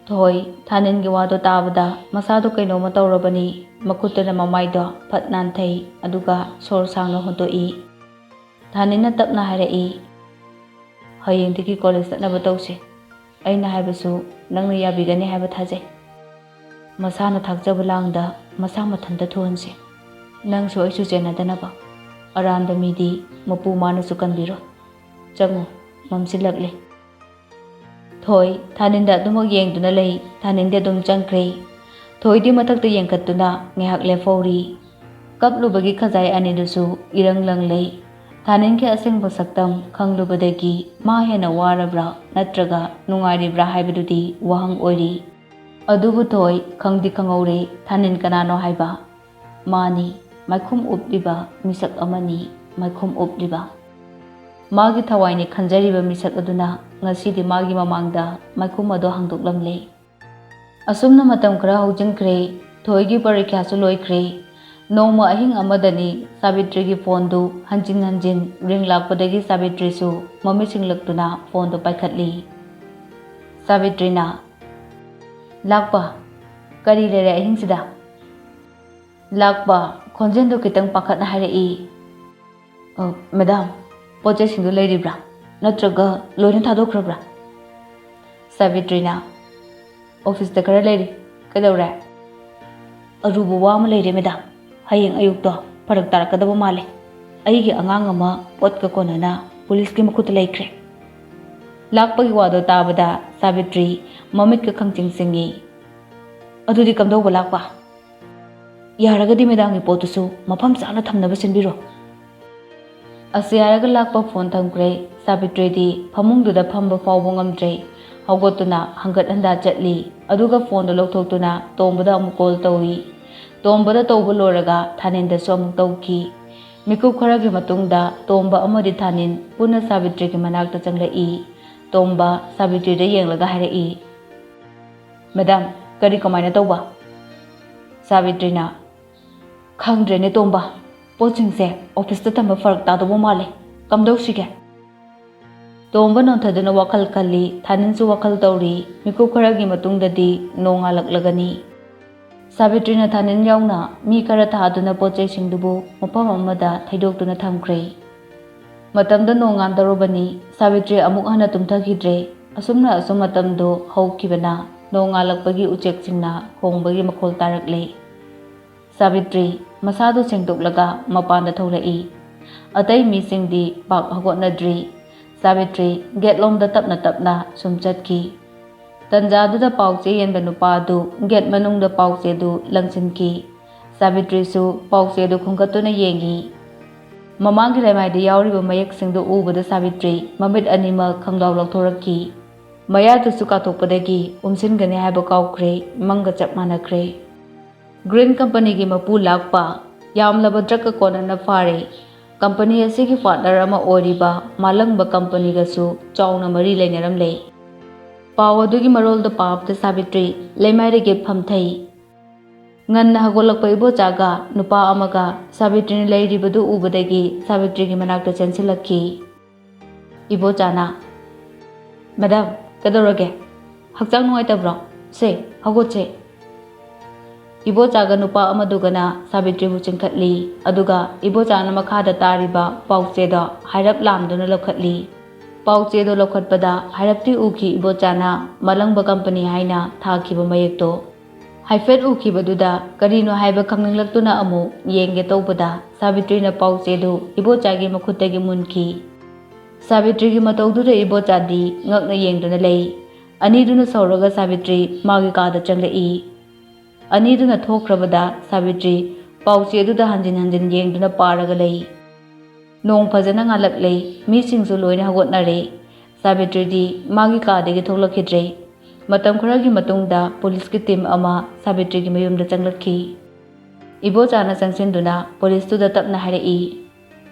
ꯊꯣꯏ, ꯊꯥꯅꯤꯟꯒꯤ ꯋꯥꯗꯣ ꯇꯥꯕꯗ ꯃꯁꯥꯗꯣ ꯀꯩꯅꯣꯝꯃ ꯇꯧꯔꯕꯅꯤ꯫ ꯃꯈꯨꯠꯇꯅ ꯃꯃꯥꯏꯗꯣ ꯐꯠ ꯅꯥꯟꯊꯩ, ꯑꯗꯨꯒ ꯁꯣꯔ ꯁꯥꯡꯅ ꯍꯣꯟꯗꯣꯛꯏ꯫ ꯊꯥꯅꯤꯟꯅ ꯇꯞꯅ ꯍꯥꯏꯔꯛꯏ, "ꯍꯌꯦꯡꯗꯒꯤ ꯀꯣꯂꯦꯖ ꯆꯠꯅꯕ ꯇꯧꯁꯦ꯫ ꯑꯩꯅ ꯍꯥꯏꯕꯁꯨ ꯅꯪꯅ ꯌꯥꯕꯤꯒꯅꯤ ꯍꯥꯏꯕ ꯊꯥꯖꯩ꯫ ꯃꯁꯥꯅ ꯊꯥꯛꯆꯕ ꯂꯥꯡꯗ ꯃꯁꯥ ꯃꯊꯟꯇ ꯊꯨꯍꯟꯁꯦ꯫ ꯅꯪꯁꯨ ꯑꯩꯁꯨ ꯆꯦꯟꯅꯗꯅꯕ꯫ ꯑꯔꯥꯟꯕ ꯃꯤꯗꯤ ꯃꯄꯨ ꯃꯥꯅꯁꯨ ꯀꯟꯕꯤꯔꯣꯏ꯫ ꯆꯪꯉꯨ, ꯃꯝꯁꯤꯜꯂꯛꯂꯦ꯫" ꯊꯣꯏ, ꯊꯥꯅꯤꯟꯗ ꯑꯗꯨꯃꯛ ꯌꯦꯡꯗꯨꯅ ꯂꯩ꯫ ꯊꯥꯅꯤꯟꯗꯤ ꯑꯗꯨꯝ ꯆꯪꯈ꯭ꯔꯦ꯫ ꯊꯣꯏꯗꯤ ꯃꯊꯛꯇ ꯌꯦꯡꯈꯠꯇꯨꯅ ꯉꯥꯏꯍꯥꯛ ꯂꯦꯞꯍꯧꯔꯤ꯫ ꯀꯞꯂꯨꯕꯒꯤ ꯈꯖꯥꯏ ꯑꯅꯤꯗꯨꯁꯨ ꯏꯔꯪ ꯂꯪꯂꯦ꯫ ꯊꯥꯅꯤꯟꯒꯤ ꯑꯁꯦꯡꯕ ꯁꯛꯇꯝ ꯈꯪꯂꯨꯕꯗꯒꯤ ꯃꯥ ꯍꯦꯟꯅ ꯋꯥꯔꯕ꯭ꯔꯥ ꯅꯠꯇ꯭ꯔꯒ ꯅꯨꯡꯉꯥꯏꯔꯤꯕ꯭ꯔꯥ ꯍꯥꯏꯕꯗꯨꯗꯤ ꯋꯥꯍꯪ ꯑꯣꯏꯔꯤ꯫ ꯑꯗꯨꯕꯨ ꯊꯣꯏ ꯈꯪꯗꯤ ꯈꯪꯍꯧꯔꯦ ꯊꯥꯅꯤꯟ ꯀꯅꯥꯅꯣ ꯍꯥꯏꯕ꯫ ꯃꯥꯅꯤ, ꯃꯥꯏꯈꯨꯝ ꯎꯞꯂꯤꯕ ꯃꯤꯁꯛ ꯑꯃꯅꯤ, ꯃꯥꯏꯈꯨꯝ ꯎꯞꯂꯤꯕ꯫ ꯃꯥꯒꯤ ꯊꯋꯥꯏꯅꯤ ꯈꯟꯖꯔꯤꯕ ꯃꯤꯁꯛ ꯑꯗꯨꯅ ꯉꯁꯤꯗꯤ ꯃꯥꯒꯤ ꯃꯃꯥꯡꯗ ꯃꯥꯏꯈꯨꯝ ꯑꯗꯨ ꯍꯥꯡꯗꯣꯛꯂꯝꯂꯦ꯫ ꯑꯁꯨꯝꯅ ꯃꯇꯝ ꯈꯔ ꯍꯧꯖꯤꯟꯈ꯭ꯔꯦ꯫ ꯊꯣꯏꯒꯤ ꯄꯔꯤꯈ꯭ꯌꯥꯁꯨ ꯂꯣꯏꯈ꯭ꯔꯦ꯫ ꯅꯣꯡꯃ ꯑꯍꯤꯡ ꯑꯃꯗꯅꯤ ꯁꯥꯕꯤꯇ꯭ꯔꯤꯒꯤ ꯐꯣꯟꯗꯨ ꯍꯟꯖꯤꯟ ꯍꯟꯖꯤꯟ ꯔꯤꯡ ꯂꯥꯛꯄꯗꯒꯤ ꯁꯥꯕꯤꯇ꯭ꯔꯤꯁꯨ ꯃꯃꯤꯠ ꯁꯤꯡꯂꯛꯇꯨꯅ ꯐꯣꯟꯗꯨ ꯄꯥꯏꯈꯠꯂꯤ꯫ ꯁꯥꯕꯤꯇ꯭ꯔꯤꯅ, "ꯂꯥꯛꯄ, ꯀꯔꯤ ꯂꯩꯔꯦ ꯑꯍꯤꯡꯁꯤꯗ?" ꯂꯥꯛꯄ ꯈꯣꯟꯖꯦꯜꯗꯨ ꯈꯤꯇꯪ ꯄꯥꯈꯠꯅ ꯍꯥꯏꯔꯛꯏ, "ꯑ, ꯃꯦꯗꯥꯝ, ꯄꯣꯠ ꯆꯩꯁꯤꯡꯗꯨ ꯂꯩꯔꯤꯕ꯭ꯔꯥ? ꯅꯠꯇ꯭ꯔꯒ ꯂꯣꯏꯅ ꯊꯥꯗꯣꯛꯈ꯭ꯔꯕ꯭ꯔꯥ?" ꯁꯥꯕꯤꯇ꯭ꯔꯤꯅ, "ꯑꯣꯐꯤꯁꯇ ꯈꯔ ꯂꯩꯔꯤ꯫ ꯀꯩꯗꯧꯔꯦ?" "ꯑꯔꯨꯕ ꯋꯥ ꯑꯃ ꯂꯩꯔꯦ, ꯃꯦꯗꯥꯝ꯫ ꯍꯌꯦꯡ ꯑꯌꯨꯛꯇꯣ ꯐꯔꯛ ꯇꯥꯔꯛꯀꯗꯕ ꯃꯥꯜꯂꯦ꯫ ꯑꯩꯒꯤ ꯑꯉꯥꯡ ꯑꯃ ꯄꯣꯠꯀ ꯀꯣꯟꯅꯅ ꯄꯨꯂꯤꯁꯀꯤ ꯃꯈꯨꯠꯇ ꯂꯩꯈ꯭ꯔꯦ꯫" ꯂꯥꯛꯄꯒꯤ ꯋꯥꯗꯣ ꯇꯥꯕꯗ ꯁꯥꯕꯤꯇ꯭ꯔꯤ ꯃꯃꯤꯠꯀ ꯈꯪꯆꯤꯡ ꯆꯤꯡꯉꯤ꯫ "ꯑꯗꯨꯗꯤ ꯀꯝꯗꯧꯕ ꯂꯥꯛꯄ?" "ꯌꯥꯔꯒꯗꯤ ꯃꯦꯗꯥꯝꯒꯤ ꯄꯣꯠꯇꯨꯁꯨ ꯃꯐꯝ ꯆꯥꯅ ꯊꯝꯅꯕ ꯁꯤꯟꯕꯤꯔꯣ꯫" ꯑꯁꯤ ꯍꯥꯏꯔꯒ ꯂꯥꯛꯄ ꯐꯣꯟ ꯊꯝꯈ꯭ꯔꯦ꯫ ꯁꯥꯕꯤꯇ꯭ꯔꯤꯗꯤ ꯐꯃꯨꯡꯗꯨꯗ ꯐꯝꯕ ꯐꯥꯎꯕ ꯉꯝꯗ꯭ꯔꯦ꯫ ꯍꯧꯒꯠꯇꯨꯅ ꯍꯪꯒꯠ ꯍꯟꯗꯥ ꯆꯠꯂꯤ꯫ ꯑꯗꯨꯒ ꯐꯣꯟꯗꯨ ꯂꯧꯊꯣꯛꯇꯨꯅ ꯇꯣꯝꯕꯗ ꯑꯃꯨꯛ ꯀꯣꯜ ꯇꯧꯏ꯫ ꯇꯣꯝꯕꯗ ꯇꯧꯕ ꯂꯣꯏꯔꯒ ꯊꯥꯅꯤꯟꯗꯁꯨ ꯑꯃꯨꯛ ꯇꯧꯈꯤ꯫ ꯃꯤꯀꯨꯞ ꯈꯔꯒꯤ ꯃꯇꯨꯡꯗ ꯇꯣꯝꯕ ꯑꯃꯗꯤ ꯊꯥꯅꯤꯟ ꯄꯨꯟꯅ ꯁꯥꯕꯤꯇ꯭ꯔꯤꯒꯤ ꯃꯅꯥꯛꯇ ꯆꯪꯂꯛꯏ꯫ ꯇꯣꯝꯕ ꯁꯥꯕꯤꯇ꯭ꯔꯤꯗ ꯌꯦꯡꯂꯒ ꯍꯥꯏꯔꯛꯏ, "ꯃꯦꯗꯥꯝ, ꯀꯔꯤ ꯀꯃꯥꯏꯅ ꯇꯧꯕ?" ꯁꯥꯕꯤꯇ꯭ꯔꯤꯅ, "ꯈꯪꯗ꯭ꯔꯦꯅꯦ ꯇꯣꯝꯕ, ꯄꯣꯠꯁꯤꯡꯁꯦ ꯑꯣꯐꯤꯁꯇ ꯊꯝꯕ ꯐꯔꯛ ꯇꯥꯗꯧꯕ ꯃꯥꯜꯂꯦ꯫ ꯀꯝꯗꯧꯁꯤꯒꯦ?" ꯇꯣꯝꯕ ꯅꯣꯟꯊꯗꯨꯅ ꯋꯥꯈꯜ ꯈꯜꯂꯤ꯫ ꯊꯥꯅꯤꯟꯁꯨ ꯋꯥꯈꯜ ꯇꯧꯔꯤ꯫ ꯃꯤꯀꯨꯞ ꯈꯔꯒꯤ ꯃꯇꯨꯡꯗꯗꯤ ꯅꯣꯡ ꯉꯥꯜꯂꯛꯂꯒꯅꯤ꯫ ꯁꯥꯕꯤꯇ꯭ꯔꯤꯅ ꯊꯥꯅꯤꯟ ꯌꯥꯎꯅ ꯃꯤ ꯈꯔ ꯊꯥꯗꯨꯅ ꯄꯣꯠ ꯆꯩꯁꯤꯡꯗꯨꯕꯨ ꯃꯐꯝ ꯑꯃꯗ ꯊꯩꯗꯣꯛꯇꯨꯅ ꯊꯝꯈ꯭ꯔꯦ꯫ ꯃꯇꯝꯗ ꯅꯣꯡ ꯉꯥꯟꯗꯧꯔꯕꯅꯤ꯫ ꯁꯥꯕꯤꯇ꯭ꯔꯤ ꯑꯃꯨꯛ ꯍꯟꯅ ꯇꯨꯝꯊꯈꯤꯗ꯭ꯔꯦ꯫ ꯑꯁꯨꯝꯅ ꯑꯁꯨꯝ ꯃꯇꯝꯗꯨ ꯍꯧꯈꯤꯕꯅ ꯅꯣꯡ ꯉꯥꯜꯂꯛꯄꯒꯤ ꯎꯆꯦꯛꯁꯤꯡꯅ ꯈꯣꯡꯕꯒꯤ ꯃꯈꯣꯜ ꯇꯥꯔꯛꯂꯦ꯫ ꯁꯥꯕꯤꯇ꯭ꯔꯤ ꯃꯁꯥꯗꯨ ꯁꯦꯡꯗꯣꯛꯂꯒ ꯃꯄꯥꯟꯗ ꯊꯣꯛꯂꯛꯏ꯫ ꯑꯇꯩ ꯃꯤꯁꯤꯡꯗꯤ ꯄꯥꯛ ꯍꯧꯒꯠꯅꯗ꯭ꯔꯤ꯫ ꯁꯥꯕꯤꯇ꯭ꯔꯤ ꯒꯦꯠꯂꯣꯝꯗ ꯇꯞꯅ ꯇꯞꯅ ꯁꯨꯝ ꯆꯠꯈꯤ꯫ ꯇꯟꯖꯥꯗꯨꯗ ꯄꯥꯎꯆꯦ ꯌꯦꯟꯕ ꯅꯨꯄꯥ ꯑꯗꯨ ꯒꯦꯠ ꯃꯅꯨꯡꯗ ꯄꯥꯎꯆꯦꯗꯨ ꯂꯪꯁꯤꯟꯈꯤ꯫ ꯁꯥꯕꯤꯇ꯭ꯔꯤꯁꯨ ꯄꯥꯎꯆꯦꯗꯨ ꯈꯨꯝꯒꯠꯇꯨꯅ ꯌꯦꯡꯉꯤ꯫ ꯃꯃꯥꯡꯒꯤ ꯂꯩꯃꯥꯏꯗ ꯌꯥꯎꯔꯤꯕ ꯃꯌꯦꯛꯁꯤꯡꯗꯨ ꯎꯕꯗ ꯁꯥꯕꯤꯇ꯭ꯔꯤ ꯃꯃꯤꯠ ꯑꯅꯤꯃꯛ ꯈꯪꯗꯥꯎ ꯂꯧꯊꯣꯔꯛꯈꯤ꯫ ꯃꯌꯥꯗꯨꯁꯨ ꯀꯥꯊꯣꯛꯄꯗꯒꯤ ꯎꯝꯁꯤꯟꯒꯅꯤ ꯍꯥꯏꯕ ꯀꯥꯎꯈ꯭ꯔꯦ꯫ ꯃꯪꯒ ꯆꯞ ꯃꯥꯟꯅꯈ꯭ꯔꯦ꯫ ꯒ꯭ꯔꯤꯟ ꯀꯝꯄꯅꯤꯒꯤ ꯃꯄꯨ ꯂꯥꯛꯄ ꯌꯥꯝꯂꯕ ꯗ꯭ꯔꯛꯀ ꯀꯣꯟꯅꯅ ꯐꯥꯔꯦ꯫ ꯀꯝꯄꯅꯤ ꯑꯁꯤꯒꯤ ꯄꯥꯔꯠꯅꯔ ꯑꯃ ꯑꯣꯏꯔꯤꯕ ꯃꯥꯂꯪꯕ ꯀꯝꯄꯅꯤꯒꯁꯨ ꯆꯥꯎꯅ ꯃꯔꯤ ꯂꯩꯅꯔꯝꯂꯦ꯫ ꯄꯥꯎ ꯑꯗꯨꯒꯤ ꯃꯔꯣꯜꯗ ꯄꯥꯕꯗ ꯁꯥꯕꯤꯇ꯭ꯔꯤ ꯂꯩꯃꯥꯏꯗꯒꯤ ꯐꯝꯊꯩ꯫ ꯉꯟꯅ ꯍꯧꯒꯠꯂꯛꯄ ꯏꯕꯣꯆꯥꯒ ꯅꯨꯄꯥ ꯑꯃꯒ ꯁꯥꯕꯤꯇ꯭ꯔꯤꯅ ꯂꯩꯔꯤꯕꯗꯨ ꯎꯕꯗꯒꯤ ꯁꯥꯕꯤꯇ꯭ꯔꯤꯒꯤ ꯃꯅꯥꯛꯇ ꯆꯦꯟꯁꯤꯜꯂꯛꯈꯤ꯫ ꯏꯕꯣꯆꯥꯅ, "ꯃꯦꯗꯥꯝ, ꯀꯩꯗꯧꯔꯒꯦ? ꯍꯛꯆꯥꯡ ꯅꯨꯡꯉꯥꯏꯇꯕ꯭ꯔꯣ? ꯁꯦ, ꯍꯧꯒꯠꯁꯦ꯫" ꯏꯕꯣꯆꯥꯒ ꯅꯨꯄꯥ ꯑꯃꯗꯨꯒꯅ ꯁꯥꯕꯤꯇ꯭ꯔꯤꯕꯨ ꯆꯤꯡꯈꯠꯂꯤ, ꯑꯗꯨꯒ ꯏꯕꯣꯆꯥꯅ ꯃꯈꯥꯗ ꯇꯥꯔꯤꯕ ꯄꯥꯎꯆꯦꯗꯣ ꯍꯥꯏꯔꯞ ꯂꯥꯝꯗꯨꯅ ꯂꯧꯈꯠꯂꯤ꯫ ꯄꯥꯎꯆꯦꯗꯣ ꯂꯧꯈꯠꯄꯗ ꯍꯥꯏꯔꯞꯇꯤ ꯎꯈꯤ ꯏꯕꯣꯆꯥꯅ ꯃꯥꯂꯪꯕ ꯀꯝꯄꯅꯤ ꯍꯥꯏꯅ ꯊꯥꯈꯤꯕ ꯃꯌꯦꯛꯇꯣ꯫ ꯍꯥꯏꯐꯦꯠ ꯎꯈꯤꯕꯗꯨꯗ ꯀꯔꯤꯅꯣ ꯍꯥꯏꯕ ꯈꯪꯅꯤꯡꯂꯛꯇꯨꯅ ꯑꯃꯨꯛ ꯌꯦꯡꯒꯦ ꯇꯧꯕꯗ ꯁꯥꯕꯤꯇ꯭ꯔꯤꯅ ꯄꯥꯎꯆꯦꯗꯨ ꯏꯕꯣꯆꯥꯒꯤ ꯃꯈꯨꯠꯇꯒꯤ ꯃꯨꯟꯈꯤ꯫ ꯁꯥꯕꯤꯇ꯭ꯔꯤꯒꯤ ꯃꯇꯧꯗꯨꯗ ꯏꯕꯣꯆꯥꯗꯤ ꯉꯛꯅ ꯌꯦꯡꯗꯨꯅ ꯂꯩ꯫ ꯑꯅꯤꯗꯨꯅ ꯁꯧꯔꯒ ꯁꯥꯕꯤꯇ꯭ꯔꯤ ꯃꯥꯒꯤ ꯀꯥꯗ ꯆꯪꯂꯛꯏ꯫ ꯑꯅꯤꯗꯨꯅ ꯊꯣꯛꯈ꯭ꯔꯕꯗ ꯁꯥꯕꯤꯇ꯭ꯔꯤ ꯄꯥꯎꯆꯦꯗꯨꯗ ꯍꯟꯖꯤꯟ ꯍꯟꯖꯤꯟ ꯌꯦꯡꯗꯨꯅ ꯄꯥꯔꯒ ꯂꯩ꯫ ꯅꯣꯡ ꯐꯖꯅ ꯉꯥꯜꯂꯛꯂꯦ꯫ ꯃꯤꯁꯤꯡꯁꯨ ꯂꯣꯏꯅ ꯍꯧꯒꯠꯅꯔꯦ꯫ ꯁꯥꯕꯤꯇ꯭ꯔꯤꯗꯤ ꯃꯥꯒꯤ ꯀꯥꯗꯒꯤ ꯊꯣꯛꯂꯛꯈꯤꯗ꯭ꯔꯦ꯫ ꯃꯇꯝ ꯈꯔꯒꯤ ꯃꯇꯨꯡꯗ ꯄꯨꯂꯤꯁꯀꯤ ꯇꯤꯝ ꯑꯃ ꯁꯥꯕꯤꯇ꯭ꯔꯤꯒꯤ ꯃꯌꯨꯝꯗ ꯆꯪꯂꯛꯈꯤ꯫ ꯏꯕꯣꯆꯥꯅ ꯆꯪꯁꯤꯟꯗꯨꯅ ꯄꯨꯂꯤꯁꯇꯨꯗ ꯇꯞꯅ ꯍꯥꯏꯔꯛꯏ,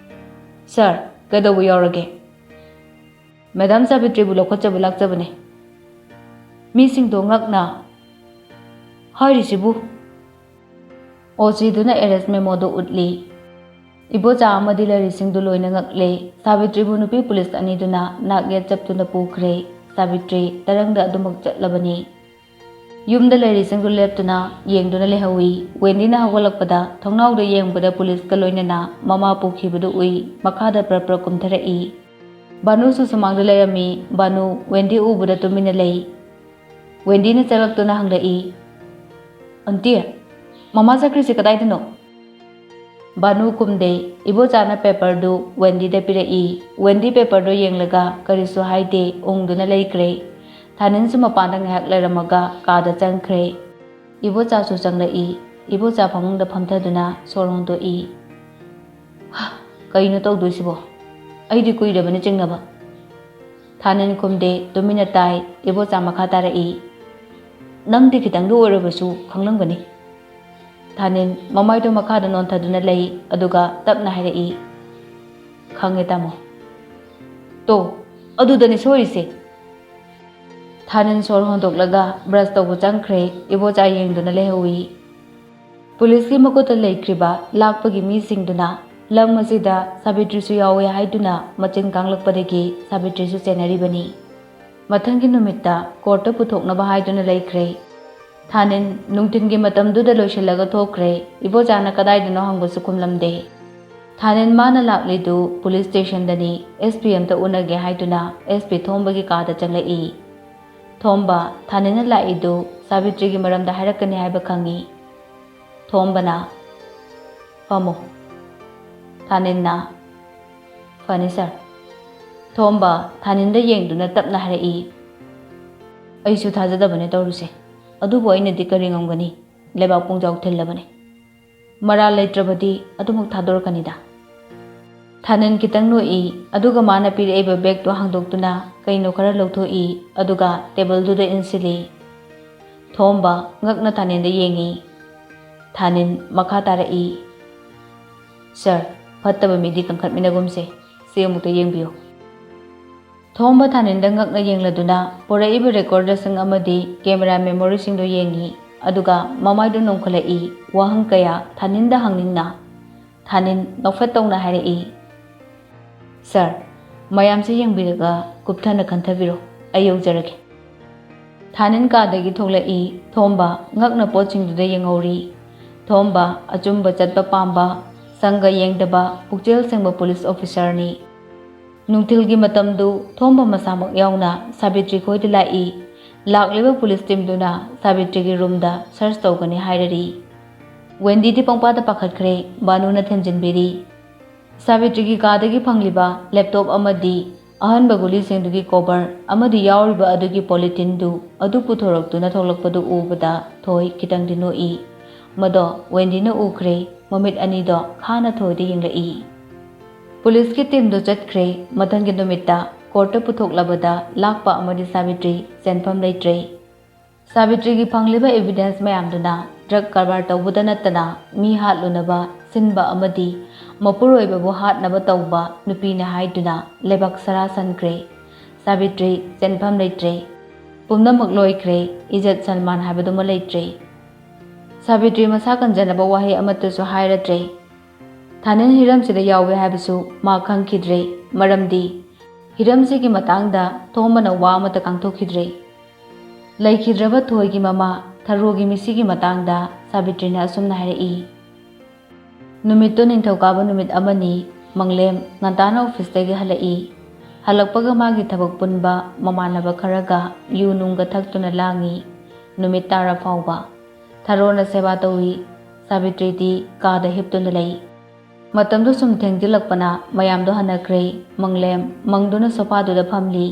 "ꯁꯥꯔ, ꯀꯩꯗꯧꯕ ꯌꯥꯎꯔꯒꯦ?" "ꯃꯦꯗꯥꯝ ꯁꯥꯕꯤꯇ꯭ꯔꯤꯕꯨ ꯂꯧꯈꯠꯆꯕ ꯂꯥꯛꯆꯕꯅꯦ꯫" ꯃꯤꯁꯤꯡꯗꯣ ꯉꯛꯅ ꯍꯥꯏꯔꯤꯁꯤꯕꯨ? ꯑꯣ ꯁꯤꯗꯨꯅ ꯑꯦꯔꯦꯁ ꯃꯦꯃꯣꯗꯨ ꯎꯠꯂꯤ꯫ ꯏꯕꯣꯆꯥ ꯑꯃꯗꯤ ꯂꯩꯔꯤꯁꯤꯡꯗꯨ ꯂꯣꯏꯅ ꯉꯛꯂꯦ꯫ ꯁꯥꯕꯤꯇ꯭ꯔꯤꯕꯨ ꯅꯨꯄꯤ ꯄꯨꯂꯤꯁ ꯑꯅꯤꯗꯨꯅ ꯅꯥꯛ ꯌꯦꯠ ꯆꯞꯇꯨꯅ ꯄꯨꯈ꯭ꯔꯦ꯫ ꯁꯥꯕꯤꯇ꯭ꯔꯤ ꯇꯔꯪꯗ ꯑꯗꯨꯃꯛ ꯆꯠꯂꯕꯅꯤ꯫ ꯌꯨꯝꯗ ꯂꯩꯔꯤꯁꯤꯡꯗꯨ ꯂꯦꯞꯇꯨꯅ ꯌꯦꯡꯗꯨꯅ ꯂꯩꯍꯧꯏ꯫ ꯋꯦꯟꯗꯤꯅ ꯍꯧꯒꯠꯂꯛꯄꯗ ꯊꯣꯡꯅꯥꯎꯗ ꯌꯦꯡꯕꯗ ꯄꯨꯂꯤꯁꯀ ꯂꯣꯏꯅꯅ ꯃꯃꯥ ꯄꯨꯈꯤꯕꯗꯨ ꯎꯏ꯫ ꯃꯈꯥꯗ ꯄ꯭ꯔꯞ ꯄ꯭ꯔꯞ ꯀꯨꯝꯊꯔꯛꯏ꯫ ꯕꯥꯅꯨꯁꯨ ꯁꯨꯃꯥꯡꯗ ꯂꯩꯔꯝꯃꯤ꯫ ꯕꯥꯅꯨ ꯋꯦꯟꯗꯤ ꯎꯕꯗ ꯇꯨꯃꯤꯟꯅ ꯂꯩ꯫ ꯋꯦꯟꯗꯤꯅ ꯆꯪꯂꯛꯇꯨꯅ ꯍꯪꯂꯛꯏ, "ꯑꯟꯇꯤ, ꯃꯃꯥ ꯆꯠꯈ꯭ꯔꯤꯁꯦ ꯀꯗꯥꯏꯗꯅꯣ?" ꯕꯥꯅꯨ ꯈꯨꯝꯗꯦ꯫ ꯏꯕꯣꯆꯥꯅ ꯄꯦꯄꯔꯗꯨ ꯋꯦꯟꯗꯤꯗ ꯄꯤꯔꯛꯏ꯫ ꯋꯦꯟꯗꯤ ꯄꯦꯄꯔꯗꯨ ꯌꯦꯡꯂꯒ ꯀꯔꯤꯁꯨ ꯍꯥꯏꯗꯦ, ꯎꯪꯗꯨꯅ ꯂꯩꯈ꯭ꯔꯦ꯫ ꯊꯥꯅꯤꯟꯁꯨ ꯃꯄꯥꯟꯗ ꯉꯥꯏꯍꯥꯛ ꯂꯩꯔꯝꯃꯒ ꯀꯥꯗ ꯆꯪꯈ꯭ꯔꯦ꯫ ꯏꯕꯣꯆꯥꯁꯨ ꯆꯪꯂꯛꯏ꯫ ꯏꯕꯣꯆꯥ ꯐꯃꯨꯡꯗ ꯐꯝꯊꯗꯨꯅ ꯁꯣꯔ ꯍꯣꯟꯗꯣꯛꯏ꯫ "ꯍ, ꯀꯩꯅꯣ ꯇꯧꯗꯣꯏꯁꯤꯕꯣ? ꯑꯩꯗꯤ ꯀꯨꯏꯔꯕꯅꯤ ꯆꯤꯡꯅꯕ꯫" ꯊꯥꯅꯤꯟ ꯈꯨꯝꯗꯦ, ꯇꯨꯃꯤꯟꯅ ꯇꯥꯏ꯫ ꯏꯕꯣꯆꯥ ꯃꯈꯥ ꯇꯥꯔꯛꯏ, "ꯅꯪꯗꯤ ꯈꯤꯇꯪꯗ ꯑꯣꯏꯔꯕꯁꯨ ꯈꯪꯂꯝꯒꯅꯤ꯫" ꯊꯥꯅꯤꯟ ꯃꯃꯥꯏꯗꯣ ꯃꯈꯥꯗ ꯅꯣꯟꯊꯗꯨꯅ ꯂꯩ, ꯑꯗꯨꯒ ꯇꯞꯅ ꯍꯥꯏꯔꯛꯏ, "ꯈꯪꯉꯦ ꯇꯥꯃꯣ꯫" "ꯇꯣ, ꯑꯗꯨꯗꯅꯤ ꯁꯣꯏꯔꯤꯁꯦ꯫" ꯊꯥꯅꯤꯟ ꯁꯣꯔ ꯍꯣꯟꯗꯣꯛꯂꯒ ꯕ꯭ꯔꯁ ꯇꯧꯕ ꯆꯪꯈ꯭ꯔꯦ꯫ ꯏꯕꯣꯆꯥ ꯌꯦꯡꯗꯨꯅ ꯂꯩꯍꯧꯏ꯫ ꯄꯨꯂꯤꯁꯀꯤ ꯃꯈꯨꯠꯇ ꯂꯩꯈ꯭ꯔꯤꯕ ꯂꯥꯛꯄꯒꯤ ꯃꯤꯁꯤꯡꯗꯨꯅ ꯂꯝ ꯑꯁꯤꯗ ꯁꯥꯕꯤꯇ꯭ꯔꯤꯁꯨ ꯌꯥꯎꯏ ꯍꯥꯏꯗꯨꯅ ꯃꯆꯤꯟ ꯀꯥꯡꯂꯛꯄꯗꯒꯤ ꯁꯥꯕꯤꯇ꯭ꯔꯤꯁꯨ ꯆꯦꯟꯅꯔꯤꯕꯅꯤ꯫ ꯃꯊꯪꯒꯤ ꯅꯨꯃꯤꯠꯇ ꯀꯣꯔꯠꯇ ꯄꯨꯊꯣꯛꯅꯕ ꯍꯥꯏꯗꯨꯅ ꯂꯩꯈ꯭ꯔꯦ꯫ ꯊꯥꯅꯤꯟ ꯅꯨꯡꯊꯤꯟꯒꯤ ꯃꯇꯝꯗꯨꯗ ꯂꯣꯏꯁꯤꯜꯂꯒ ꯊꯣꯛꯈ꯭ꯔꯦ꯫ ꯏꯕꯣꯆꯥꯅ ꯀꯗꯥꯏꯗꯅꯣ ꯍꯪꯕꯁꯨ ꯈꯨꯝꯂꯝꯗꯦ꯫ ꯊꯥꯅꯤꯟ ꯃꯥꯅ ꯂꯥꯛꯂꯤꯗꯨ ꯄꯨꯂꯤꯁ ꯁ꯭ꯇꯦꯁꯟꯗꯅꯤ꯫ ꯑꯦꯁ ꯄꯤ ꯑꯝꯇ ꯎꯅꯒꯦ ꯍꯥꯏꯗꯨꯅ ꯑꯦꯁ ꯄꯤ ꯊꯣꯝꯕꯒꯤ ꯀꯥꯗ ꯆꯪꯂꯛꯏ꯫ "ꯊꯣꯝꯕ, ꯊꯥꯅꯤꯟꯅ ꯂꯥꯛꯏꯗꯨ ꯁꯥꯕꯤꯇ꯭ꯔꯤꯒꯤ ꯃꯔꯝꯗ ꯍꯥꯏꯔꯛꯀꯅꯤ ꯍꯥꯏꯕ ꯈꯪꯏ꯫" ꯊꯣꯝꯕꯅ, "ꯐꯝꯃꯣ꯫" ꯊꯥꯅꯤꯟꯅ, "ꯐꯅꯤ ꯁꯥꯔ꯫" ꯊꯣꯝꯕ ꯊꯥꯅꯤꯟꯗ ꯌꯦꯡꯗꯨꯅ ꯇꯞꯅ ꯍꯥꯏꯔꯛꯏ, "ꯑꯩꯁꯨ ꯊꯥꯖꯗꯕꯅꯦ ꯇꯧꯔꯤꯁꯦ, ꯑꯗꯨꯕꯨ ꯑꯩꯅꯗꯤ ꯀꯔꯤ ꯉꯝꯒꯅꯤ? ꯂꯩꯕꯥꯛ ꯄꯨꯡꯖꯥꯎ ꯊꯤꯜꯂꯕꯅꯤ꯫ ꯃꯔꯥꯜ ꯂꯩꯇ꯭ꯔꯕꯗꯤ ꯑꯗꯨꯃꯛ ꯊꯥꯗꯣꯔꯛꯀꯅꯤꯗ꯫" ꯊꯥꯅꯤꯟ ꯈꯤꯇꯪ ꯅꯣꯛꯏ, ꯑꯗꯨꯒ ꯃꯥꯅ ꯄꯤꯔꯛꯏꯕ ꯕꯦꯒꯇꯨ ꯍꯥꯡꯗꯣꯛꯇꯨꯅ ꯀꯩꯅꯣ ꯈꯔ ꯂꯧꯊꯣꯛꯏ, ꯑꯗꯨꯒ ꯇꯦꯕꯜꯗꯨꯗ ꯏꯟꯁꯤꯜꯂꯤ꯫ ꯊꯣꯝꯕ ꯉꯛꯅ ꯊꯥꯅꯤꯟꯗ ꯌꯦꯡꯏ꯫ ꯊꯥꯅꯤꯟ ꯃꯈꯥ ꯇꯥꯔꯛꯏ, "ꯁꯥꯔ, ꯐꯠꯇꯕ ꯃꯤꯗꯤ ꯀꯟꯈꯠꯃꯤꯟꯅꯒꯨꯝꯁꯦ꯫ ꯁꯤ ꯑꯃꯨꯛꯇ ꯌꯦꯡꯕꯤꯌꯨ꯫" ꯊꯣꯝꯕ ꯊꯥꯅꯤꯟꯗ ꯉꯛꯅ ꯌꯦꯡꯂꯗꯨꯅ ꯄꯨꯔꯛꯏꯕ ꯔꯦꯀꯣꯔꯗꯔꯁꯤꯡ ꯑꯃꯗꯤ ꯀꯦꯃꯦꯔꯥ ꯃꯦꯃꯣꯔꯤꯁꯤꯡꯗꯨ ꯌꯦꯡꯏ, ꯑꯗꯨꯒ ꯃꯃꯥꯏꯗꯨ ꯅꯣꯡꯈꯠꯂꯛꯏ, ꯋꯥꯍꯪ ꯀꯌꯥ ꯊꯥꯅꯤꯟꯗ ꯍꯪꯅꯤꯡꯅ꯫ ꯊꯥꯅꯤꯟ ꯅꯣꯛꯐꯦꯠ ꯇꯧꯅ ꯍꯥꯏꯔꯛꯏ, "ꯁꯥꯔ, ꯃꯌꯥꯝꯁꯦ ꯌꯦꯡꯕꯤꯔꯒ ꯀꯨꯞꯊꯅ ꯈꯟꯊꯕꯤꯔꯣ, ꯑꯩ ꯌꯧꯖꯔꯒꯦ"꯫ ꯊꯥꯅꯤꯟ ꯀꯥꯗꯒꯤ ꯊꯣꯛꯂꯛꯏ꯫ ꯊꯣꯝꯕ ꯉꯛꯅ ꯄꯣꯠꯁꯤꯡꯗꯨꯗ ꯌꯦꯡꯍꯧꯔꯤ꯫ ꯊꯣꯝꯕ ꯑꯆꯨꯝꯕ ꯆꯠꯄ ꯄꯥꯝꯕ, ꯁꯪꯒ ꯌꯦꯡꯗꯕ, ꯄꯨꯛꯆꯦꯜ ꯁꯦꯡꯕ ꯄꯨꯂꯤꯁ ꯑꯣꯐꯤꯁꯥꯔꯅꯤ꯫ ꯅꯨꯡꯊꯤꯜꯒꯤ ꯃꯇꯝꯗꯨ ꯊꯣꯝꯕ ꯃꯁꯥꯃꯛ ꯌꯥꯎꯅ ꯁꯥꯕꯤꯇ꯭ꯔꯤ ꯈꯣꯏꯗ ꯂꯥꯛꯏ꯫ ꯂꯥꯛꯂꯤꯕ ꯄꯨꯂꯤꯁ ꯇꯤꯝꯗꯨꯅ ꯁꯥꯕꯤꯇ꯭ꯔꯤꯒꯤ ꯔꯨꯝꯗ ꯁꯔꯆ ꯇꯧꯒꯅꯤ ꯍꯥꯏꯔꯔꯤ꯫ ꯋꯦꯟꯗꯤꯗꯤ ꯄꯪꯄꯥꯗ ꯄꯥꯈꯠꯈ꯭ꯔꯦ꯫ ꯕꯥꯅꯨꯅ ꯊꯦꯝꯖꯤꯟꯕꯤꯔꯤ꯫ ꯁꯥꯕꯤꯇ꯭ꯔꯤꯒꯤ ꯀꯥꯗꯒꯤ ꯐꯪꯂꯤꯕ ꯂꯦꯞꯇꯣꯞ ꯑꯃꯗꯤ ꯑꯍꯟꯕ ꯒꯨꯂꯤꯁꯤꯡꯗꯨꯒꯤ ꯀꯣꯚꯔ ꯑꯃꯗꯤ ꯌꯥꯎꯔꯤꯕ ꯑꯗꯨꯒꯤ ꯄꯣꯂꯤꯊꯤꯟꯗꯨ ꯑꯗꯨ ꯄꯨꯊꯣꯔꯛꯇꯨꯅ ꯊꯣꯛꯂꯛꯄꯗꯨ ꯎꯕꯗ ꯊꯣꯏ ꯈꯤꯇꯪꯗꯤ ꯅꯣꯛꯏ꯫ ꯃꯗꯣ ꯋꯦꯟꯗꯤꯅ ꯎꯈ꯭ꯔꯦ꯫ ꯃꯃꯤꯠ ꯑꯅꯤꯗꯣ ꯈꯥꯅ ꯊꯣꯏꯗ ꯌꯦꯡꯂꯛꯏ꯫ ꯄꯨꯂꯤꯁꯀꯤ ꯇꯤꯝꯗꯨ ꯆꯠꯈ꯭ꯔꯦ꯫ ꯃꯊꯪꯒꯤ ꯅꯨꯃꯤꯠꯇ ꯀꯣꯔꯠꯇ ꯄꯨꯊꯣꯛꯂꯕꯗ ꯂꯥꯛꯄ ꯑꯃꯗꯤ ꯁꯥꯕꯤꯇ꯭ꯔꯤ ꯆꯦꯟꯐꯝ ꯂꯩꯇ꯭ꯔꯦ꯫ ꯁꯥꯕꯤꯇ꯭ꯔꯤꯒꯤ ꯐꯪꯂꯤꯕ ꯏꯚꯤꯗꯦꯟꯁ ꯃꯌꯥꯝꯗꯨꯅ ꯗ꯭ꯔꯒ ꯀꯔꯕꯥꯔ ꯇꯧꯕꯗ ꯅꯠꯇꯅ ꯃꯤ ꯍꯥꯠꯂꯨꯅꯕ ꯁꯤꯟꯕ ꯑꯃꯗꯤ ꯃꯄꯨꯔꯣꯏꯕꯕꯨ ꯍꯥꯠꯅꯕ ꯇꯧꯕ ꯅꯨꯄꯤꯅꯤ ꯍꯥꯏꯗꯨꯅ ꯂꯩꯕꯥꯛ ꯁꯔꯥ ꯁꯟꯈ꯭ꯔꯦ꯫ ꯁꯥꯕꯤꯇ꯭ꯔꯤ ꯆꯦꯟꯐꯝ ꯂꯩꯇ꯭ꯔꯦ꯫ ꯄꯨꯝꯅꯃꯛ ꯂꯣꯏꯈ꯭ꯔꯦ꯫ ꯏꯖꯠ ꯁꯜꯃꯥꯟ ꯍꯥꯏꯕꯗꯨꯃ ꯂꯩꯇ꯭ꯔꯦ꯫ ꯁꯥꯕꯤꯇ꯭ꯔꯤ ꯃꯁꯥ ꯀꯟꯖꯅꯕ ꯋꯥꯍꯩ ꯑꯃꯠꯇꯁꯨ ꯍꯥꯏꯔꯗ꯭ꯔꯦ꯫ ꯊꯥꯅꯤꯟ ꯍꯤꯔꯝꯁꯤꯗ ꯌꯥꯎꯏ ꯍꯥꯏꯕꯁꯨ ꯃꯥ ꯈꯪꯈꯤꯗ꯭ꯔꯦ꯫ ꯃꯔꯝꯗꯤ ꯍꯤꯔꯝꯁꯤꯒꯤ ꯃꯇꯥꯡꯗ ꯊꯣꯝꯕꯅ ꯋꯥ ꯑꯃꯠꯇ ꯉꯥꯡꯊꯣꯛꯈꯤꯗ꯭ꯔꯦ꯫ ꯂꯩꯈꯤꯗ꯭ꯔꯕ ꯊꯣꯏꯒꯤ ꯃꯃꯥ ꯊꯔꯣꯒꯤ ꯃꯤꯁꯤꯒꯤ ꯃꯇꯥꯡꯗ ꯁꯥꯕꯤꯇ꯭ꯔꯤꯅ ꯑꯁꯨꯝꯅ ꯍꯥꯏꯔꯛꯏ꯫ ꯅꯨꯃꯤꯠꯇꯨ ꯅꯤꯡꯊꯧꯀꯥꯕ ꯅꯨꯃꯤꯠ ꯑꯃꯅꯤ꯫ ꯃꯪꯂꯦꯝ ꯉꯟꯇꯥꯅ ꯑꯣꯐꯤꯁꯇꯒꯤ ꯍꯜꯂꯛꯏ꯫ ꯍꯜꯂꯛꯄꯒ ꯃꯥꯒꯤ ꯊꯕꯛ ꯄꯨꯟꯕ ꯃꯃꯥꯟꯅꯕ ꯈꯔꯒ ꯌꯨ ꯅꯨꯡꯒ ꯊꯛꯇꯨꯅ ꯂꯥꯡꯏ꯫ ꯅꯨꯃꯤꯠ ꯇꯥꯔ ꯐꯥꯎꯕ ꯊꯔꯣꯅ ꯁꯦꯕꯥ ꯇꯧꯏ꯫ ꯁꯥꯕꯤꯇ꯭ꯔꯤꯗꯤ ꯀꯥꯗ ꯍꯤꯞꯇꯨꯅ ꯂꯩ꯫ ꯃꯇꯝꯗꯨ ꯁꯨꯝ ꯊꯦꯡꯖꯤꯜꯂꯛꯄꯅ ꯃꯌꯥꯝꯗꯣ ꯍꯟꯅꯈ꯭ꯔꯦ꯫ ꯃꯪꯂꯦꯝ ꯃꯪꯗꯨꯅ ꯁꯣꯐꯥꯗꯨꯗ ꯐꯝꯂꯤ꯫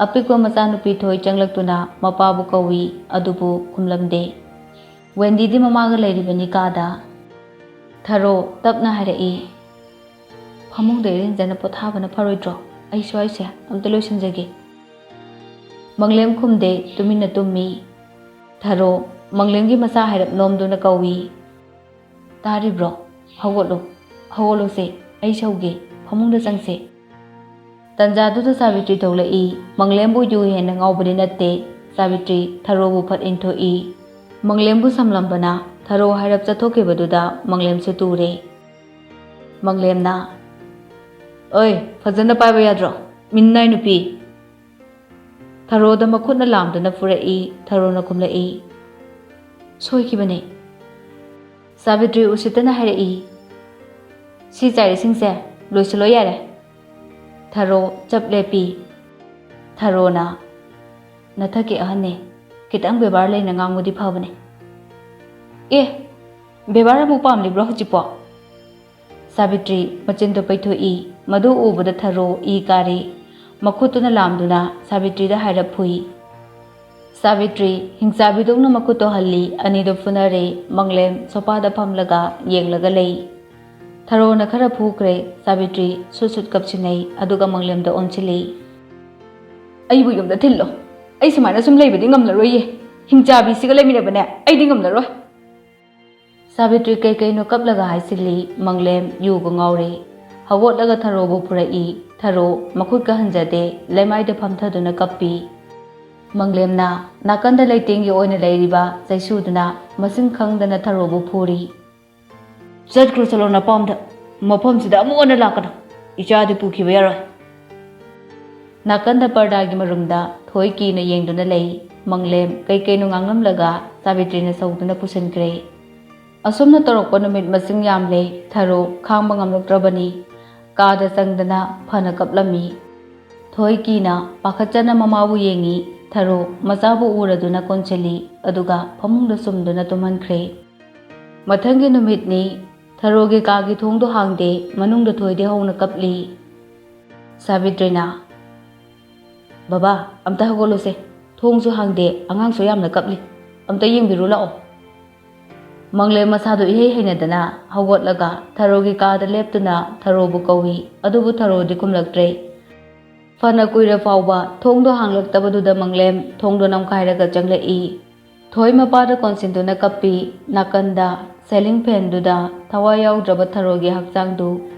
ꯑꯄꯤꯛꯄ ꯃꯆꯥꯅꯨꯄꯤ ꯊꯣꯏ ꯆꯪꯂꯛꯇꯨꯅ ꯃꯄꯥꯕꯨ ꯀꯧꯏ, ꯑꯗꯨꯕꯨ ꯈꯨꯝꯂꯝꯗꯦ꯫ ꯋꯦꯟꯗꯤꯗꯤ ꯃꯃꯥꯒ ꯂꯩꯔꯤꯕꯅꯤ ꯀꯥꯗ꯫ ꯊꯔꯣ ꯇꯞꯅ ꯍꯥꯏꯔꯛꯏ, "ꯐꯃꯨꯡꯗ ꯏꯔꯦꯟꯖꯅ ꯄꯣꯊꯥꯕꯅ ꯐꯔꯣꯏꯗ꯭ꯔꯣ? ꯑꯩꯁꯨ ꯑꯩꯁꯦ ꯑꯝꯇ ꯂꯣꯏꯁꯤꯟꯖꯒꯦ"꯫ ꯃꯪꯂꯦꯝ ꯈꯨꯝꯗꯦ, ꯇꯨꯃꯤꯟꯅ ꯇꯨꯝꯃꯤ꯫ ꯊꯔꯣ ꯃꯪꯂꯦꯝꯒꯤ ꯃꯁꯥ ꯍꯥꯏꯔꯞ ꯅꯣꯝꯗꯨꯅ ꯀꯧꯏ, "ꯇꯥꯔꯤꯕ꯭ꯔꯣ? ꯍꯧꯒꯠꯂꯨ, ꯍꯧꯒꯠꯂꯨꯁꯦ, ꯑꯩ ꯁꯧꯒꯦ, ꯐꯃꯨꯡꯗ ꯆꯪꯁꯦ"꯫ ꯇꯟꯖꯥꯗꯨꯗ ꯁꯥꯕꯤꯇ꯭ꯔꯤ ꯊꯣꯛꯂꯛꯏ꯫ ꯃꯪꯂꯦꯝꯕꯨ ꯌꯨ ꯍꯦꯟꯅ ꯉꯥꯎꯕꯗꯤ ꯅꯠꯇꯦ꯫ ꯁꯥꯕꯤꯇ꯭ꯔꯤ ꯊꯔꯣꯕꯨ ꯐꯠ ꯏꯟꯊꯣꯛꯏ꯫ ꯃꯪꯂꯦꯝꯕꯨ ꯁꯝꯂꯝꯕꯅ ꯊꯔꯣ ꯍꯥꯏꯔꯞ ꯆꯠꯊꯣꯛꯈꯤꯕꯗꯨꯗ ꯃꯪꯂꯦꯝꯁꯨ ꯇꯨꯔꯦ꯫ ꯃꯪꯂꯦꯝꯅ, "ꯑꯣꯏ, ꯐꯖꯅ ꯄꯥꯏꯕ ꯌꯥꯗ꯭ꯔꯣ, ꯃꯤꯅꯥꯏ ꯅꯨꯄꯤ?" ꯊꯔꯣꯗ ꯃꯈꯨꯠꯅ ꯂꯥꯝꯗꯨꯅ ꯐꯨꯔꯛꯏ꯫ ꯊꯔꯣꯅ ꯈꯨꯝꯂꯛꯏ, "ꯁꯣꯏꯈꯤꯕꯅꯦ꯫" ꯁꯥꯕꯤꯇ꯭ꯔꯤ ꯎꯁꯤꯠꯇꯅ ꯍꯥꯏꯔꯛꯏ, "ꯁꯤ ꯆꯥꯏꯔꯤꯁꯤꯡꯁꯦ ꯂꯣꯏꯁꯤꯜꯂꯣ ꯌꯥꯔꯦ꯫" ꯊꯔꯣ ꯆꯞ ꯂꯦꯞꯄꯤ꯫ ꯊꯔꯣꯅ, "ꯅꯊꯛꯀꯤ ꯑꯍꯟꯅꯦ, ꯈꯤꯇꯪ ꯕꯦꯕꯥꯔ ꯂꯩꯅ ꯉꯥꯡꯕꯗꯤ ꯐꯕꯅꯦ꯫" "ꯑꯦ, ꯕꯦꯕꯥꯔ ꯑꯃꯨꯛ ꯄꯥꯝꯂꯤꯕ꯭ꯔꯣ ꯍꯧꯖꯤꯛꯄꯣ?" ꯁꯥꯕꯤꯇ꯭ꯔꯤ ꯃꯆꯤꯟꯗꯣ ꯄꯩꯊꯣꯛꯏ꯫ ꯃꯗꯨ ꯎꯕꯗ ꯊꯔꯣ ꯏ ꯀꯥꯔꯤ꯫ ꯃꯈꯨꯠꯇꯨꯅ ꯂꯥꯝꯗꯨꯅ ꯁꯥꯕꯤꯇ꯭ꯔꯤꯗ ꯍꯥꯏꯔꯞ ꯐꯨꯏ꯫ ꯁꯥꯕꯤꯇ꯭ꯔꯤ ꯍꯤꯡꯆꯥꯕꯤꯗꯧꯅ ꯃꯈꯨꯠꯇꯣ ꯍꯜꯂꯤ꯫ ꯑꯅꯤꯗꯣ ꯐꯨꯅꯔꯦ꯫ ꯃꯪꯂꯦꯝ ꯁꯣꯐꯥꯗ ꯐꯝꯂꯒ ꯌꯦꯡꯂꯒ ꯂꯩ꯫ ꯊꯔꯣꯅ ꯈꯔ ꯐꯨꯈ꯭ꯔꯦ꯫ ꯁꯥꯕꯤꯇ꯭ꯔꯤ ꯁꯨꯠ ꯁꯨꯠ ꯀꯞꯁꯤꯟꯅꯩ, ꯑꯗꯨꯒ ꯃꯪꯂꯦꯝꯗ ꯑꯣꯟꯁꯤꯜꯂꯤ꯫ "ꯑꯩꯕꯨ ꯌꯨꯝꯗ ꯊꯤꯜꯂꯣ꯫ ꯑꯩ ꯁꯨꯃꯥꯏꯅ ꯁꯨꯝ ꯂꯩꯕꯗꯤ ꯉꯝꯂꯔꯣꯏꯌꯦ꯫ ꯍꯤꯡꯆꯥꯕꯤꯁꯤꯒ ꯂꯩꯃꯤꯟꯅꯕꯅꯦ ꯑꯩꯗꯤ ꯉꯝꯂꯔꯣꯏ꯫" ꯁꯥꯕꯤꯇ꯭ꯔꯤ ꯀꯩ ꯀꯩꯅꯣ ꯀꯞꯂꯒ ꯍꯥꯏꯖꯤꯜꯂꯤ꯫ ꯃꯪꯂꯦꯝ ꯌꯨꯒ ꯉꯥꯎꯔꯦ꯫ ꯍꯧꯒꯠꯂꯒ ꯊꯔꯣꯕꯨ ꯐꯨꯔꯛꯏ꯫ ꯊꯔꯣ ꯃꯈꯨꯠꯀ ꯍꯟꯖꯗꯦ, ꯂꯩꯃꯥꯏꯗ ꯐꯝꯊꯗꯨꯅ ꯀꯞꯄꯤ꯫ ꯃꯪꯂꯦꯝꯅ ꯅꯥꯀꯟꯗ ꯂꯩꯇꯦꯡꯒꯤ ꯑꯣꯏꯅ ꯂꯩꯔꯤꯕ ꯆꯩꯁꯨꯗꯨꯅ ꯃꯁꯤꯡ ꯈꯪꯗꯅ ꯊꯔꯣꯕꯨ ꯐꯨꯔꯤ꯫ "ꯆꯠꯈ꯭ꯔꯣ ꯆꯠꯂꯣ ꯅꯄꯥꯝꯗ, ꯃꯐꯝꯁꯤꯗ ꯑꯃꯨꯛ ꯍꯟꯅ ꯂꯥꯛꯀꯅꯨ꯫ ꯏꯆꯥꯗꯤ ꯄꯨꯈꯤꯕ ꯌꯥꯔꯣꯏ꯫" ꯅꯥꯀꯟꯗ ꯄꯔꯗꯥꯒꯤ ꯃꯔꯨꯝꯗ ꯊꯣꯏ ꯀꯤꯅ ꯌꯦꯡꯗꯨꯅ ꯂꯩ꯫ ꯃꯪꯂꯦꯝ ꯀꯩ ꯀꯩꯅꯣ ꯉꯥꯡꯂꯝꯂꯒ ꯁꯥꯕꯤꯇ꯭ꯔꯤꯅ ꯁꯧꯗꯨꯅ ꯄꯨꯁꯤꯟꯈ꯭ꯔꯦ꯫ ꯑꯁꯨꯝꯅ ꯇꯧꯔꯛꯄ ꯅꯨꯃꯤꯠ ꯃꯁꯤꯡ ꯌꯥꯝꯂꯦ꯫ ꯊꯔꯣ ꯈꯥꯡꯕ ꯉꯝꯂꯛꯇ꯭ꯔꯕꯅꯤ꯫ ꯀꯥꯗ ꯆꯪꯗꯅ ꯐꯅ ꯀꯞꯂꯝꯃꯤ꯫ ꯊꯣꯏ ꯀꯤꯅ ꯄꯥꯈꯠꯆꯅ ꯃꯃꯥꯕꯨ ꯌꯦꯡꯉꯤ꯫ ꯊꯔꯣ ꯃꯆꯥꯕꯨ ꯎꯔꯗꯨꯅ ꯀꯣꯟꯁꯤꯜꯂꯤ, ꯑꯗꯨꯒ ꯐꯃꯨꯡꯗ ꯆꯨꯝꯗꯨꯅ ꯇꯨꯝꯍꯟꯈ꯭ꯔꯦ꯫ ꯃꯊꯪꯒꯤ ꯅꯨꯃꯤꯠꯅꯤ꯫ ꯊꯔꯣꯒꯤ ꯀꯥꯒꯤ ꯊꯣꯡꯗꯣ ꯍꯥꯡꯗꯦ꯫ ꯃꯅꯨꯡꯗ ꯊꯣꯏꯗꯤ ꯍꯧꯅ ꯀꯞꯂꯤ꯫ ꯁꯥꯕꯤꯇ꯭ꯔꯤꯅ, "ꯕꯕꯥ, ꯑꯝꯇ ꯍꯧꯒꯠꯂꯨꯁꯦ꯫ ꯊꯣꯡꯁꯨ ꯍꯥꯡꯗꯦ, ꯑꯉꯥꯡꯁꯨ ꯌꯥꯝꯅ ꯀꯞꯂꯤ꯫ ꯑꯝꯇ ꯌꯦꯡꯕꯤꯔꯨ ꯂꯥꯛꯑꯣ꯫" ꯃꯪꯂꯦꯝ ꯃꯁꯥꯗꯨ ꯏꯍꯩ ꯍꯩꯅꯗꯅ ꯍꯧꯒꯠꯂꯒ ꯊꯔꯣꯒꯤ ꯀꯥꯗ ꯂꯦꯞꯇꯨꯅ ꯊꯔꯣꯕꯨ ꯀꯧꯏ, ꯑꯗꯨꯕꯨ ꯊꯔꯣꯗꯤ ꯈꯨꯝꯂꯛꯇ꯭ꯔꯦ꯫ ꯐꯅ ꯀꯨꯏꯔ ꯐꯥꯎꯕ ꯊꯣꯡꯗꯣ ꯍꯥꯡꯂꯛꯇꯕꯗꯨꯗ ꯃꯪꯂꯦꯝ ꯊꯣꯡꯗꯣ ꯅꯝꯈꯥꯏꯔꯒ ꯆꯪꯂꯛꯏ꯫ ꯊꯣꯏ ꯃꯄꯥꯗ ꯀꯣꯟꯁꯤꯟꯗꯨꯅ ꯀꯞꯄꯤ꯫ ꯅꯥꯀꯟꯗ ꯁꯦꯂꯤꯡ ꯐꯦꯟꯗꯨꯗ ꯊꯋꯥꯏ ꯌꯥꯎꯗ꯭ꯔꯕ ꯊꯔꯣꯒꯤ ꯍꯛꯆꯥꯡꯗꯨ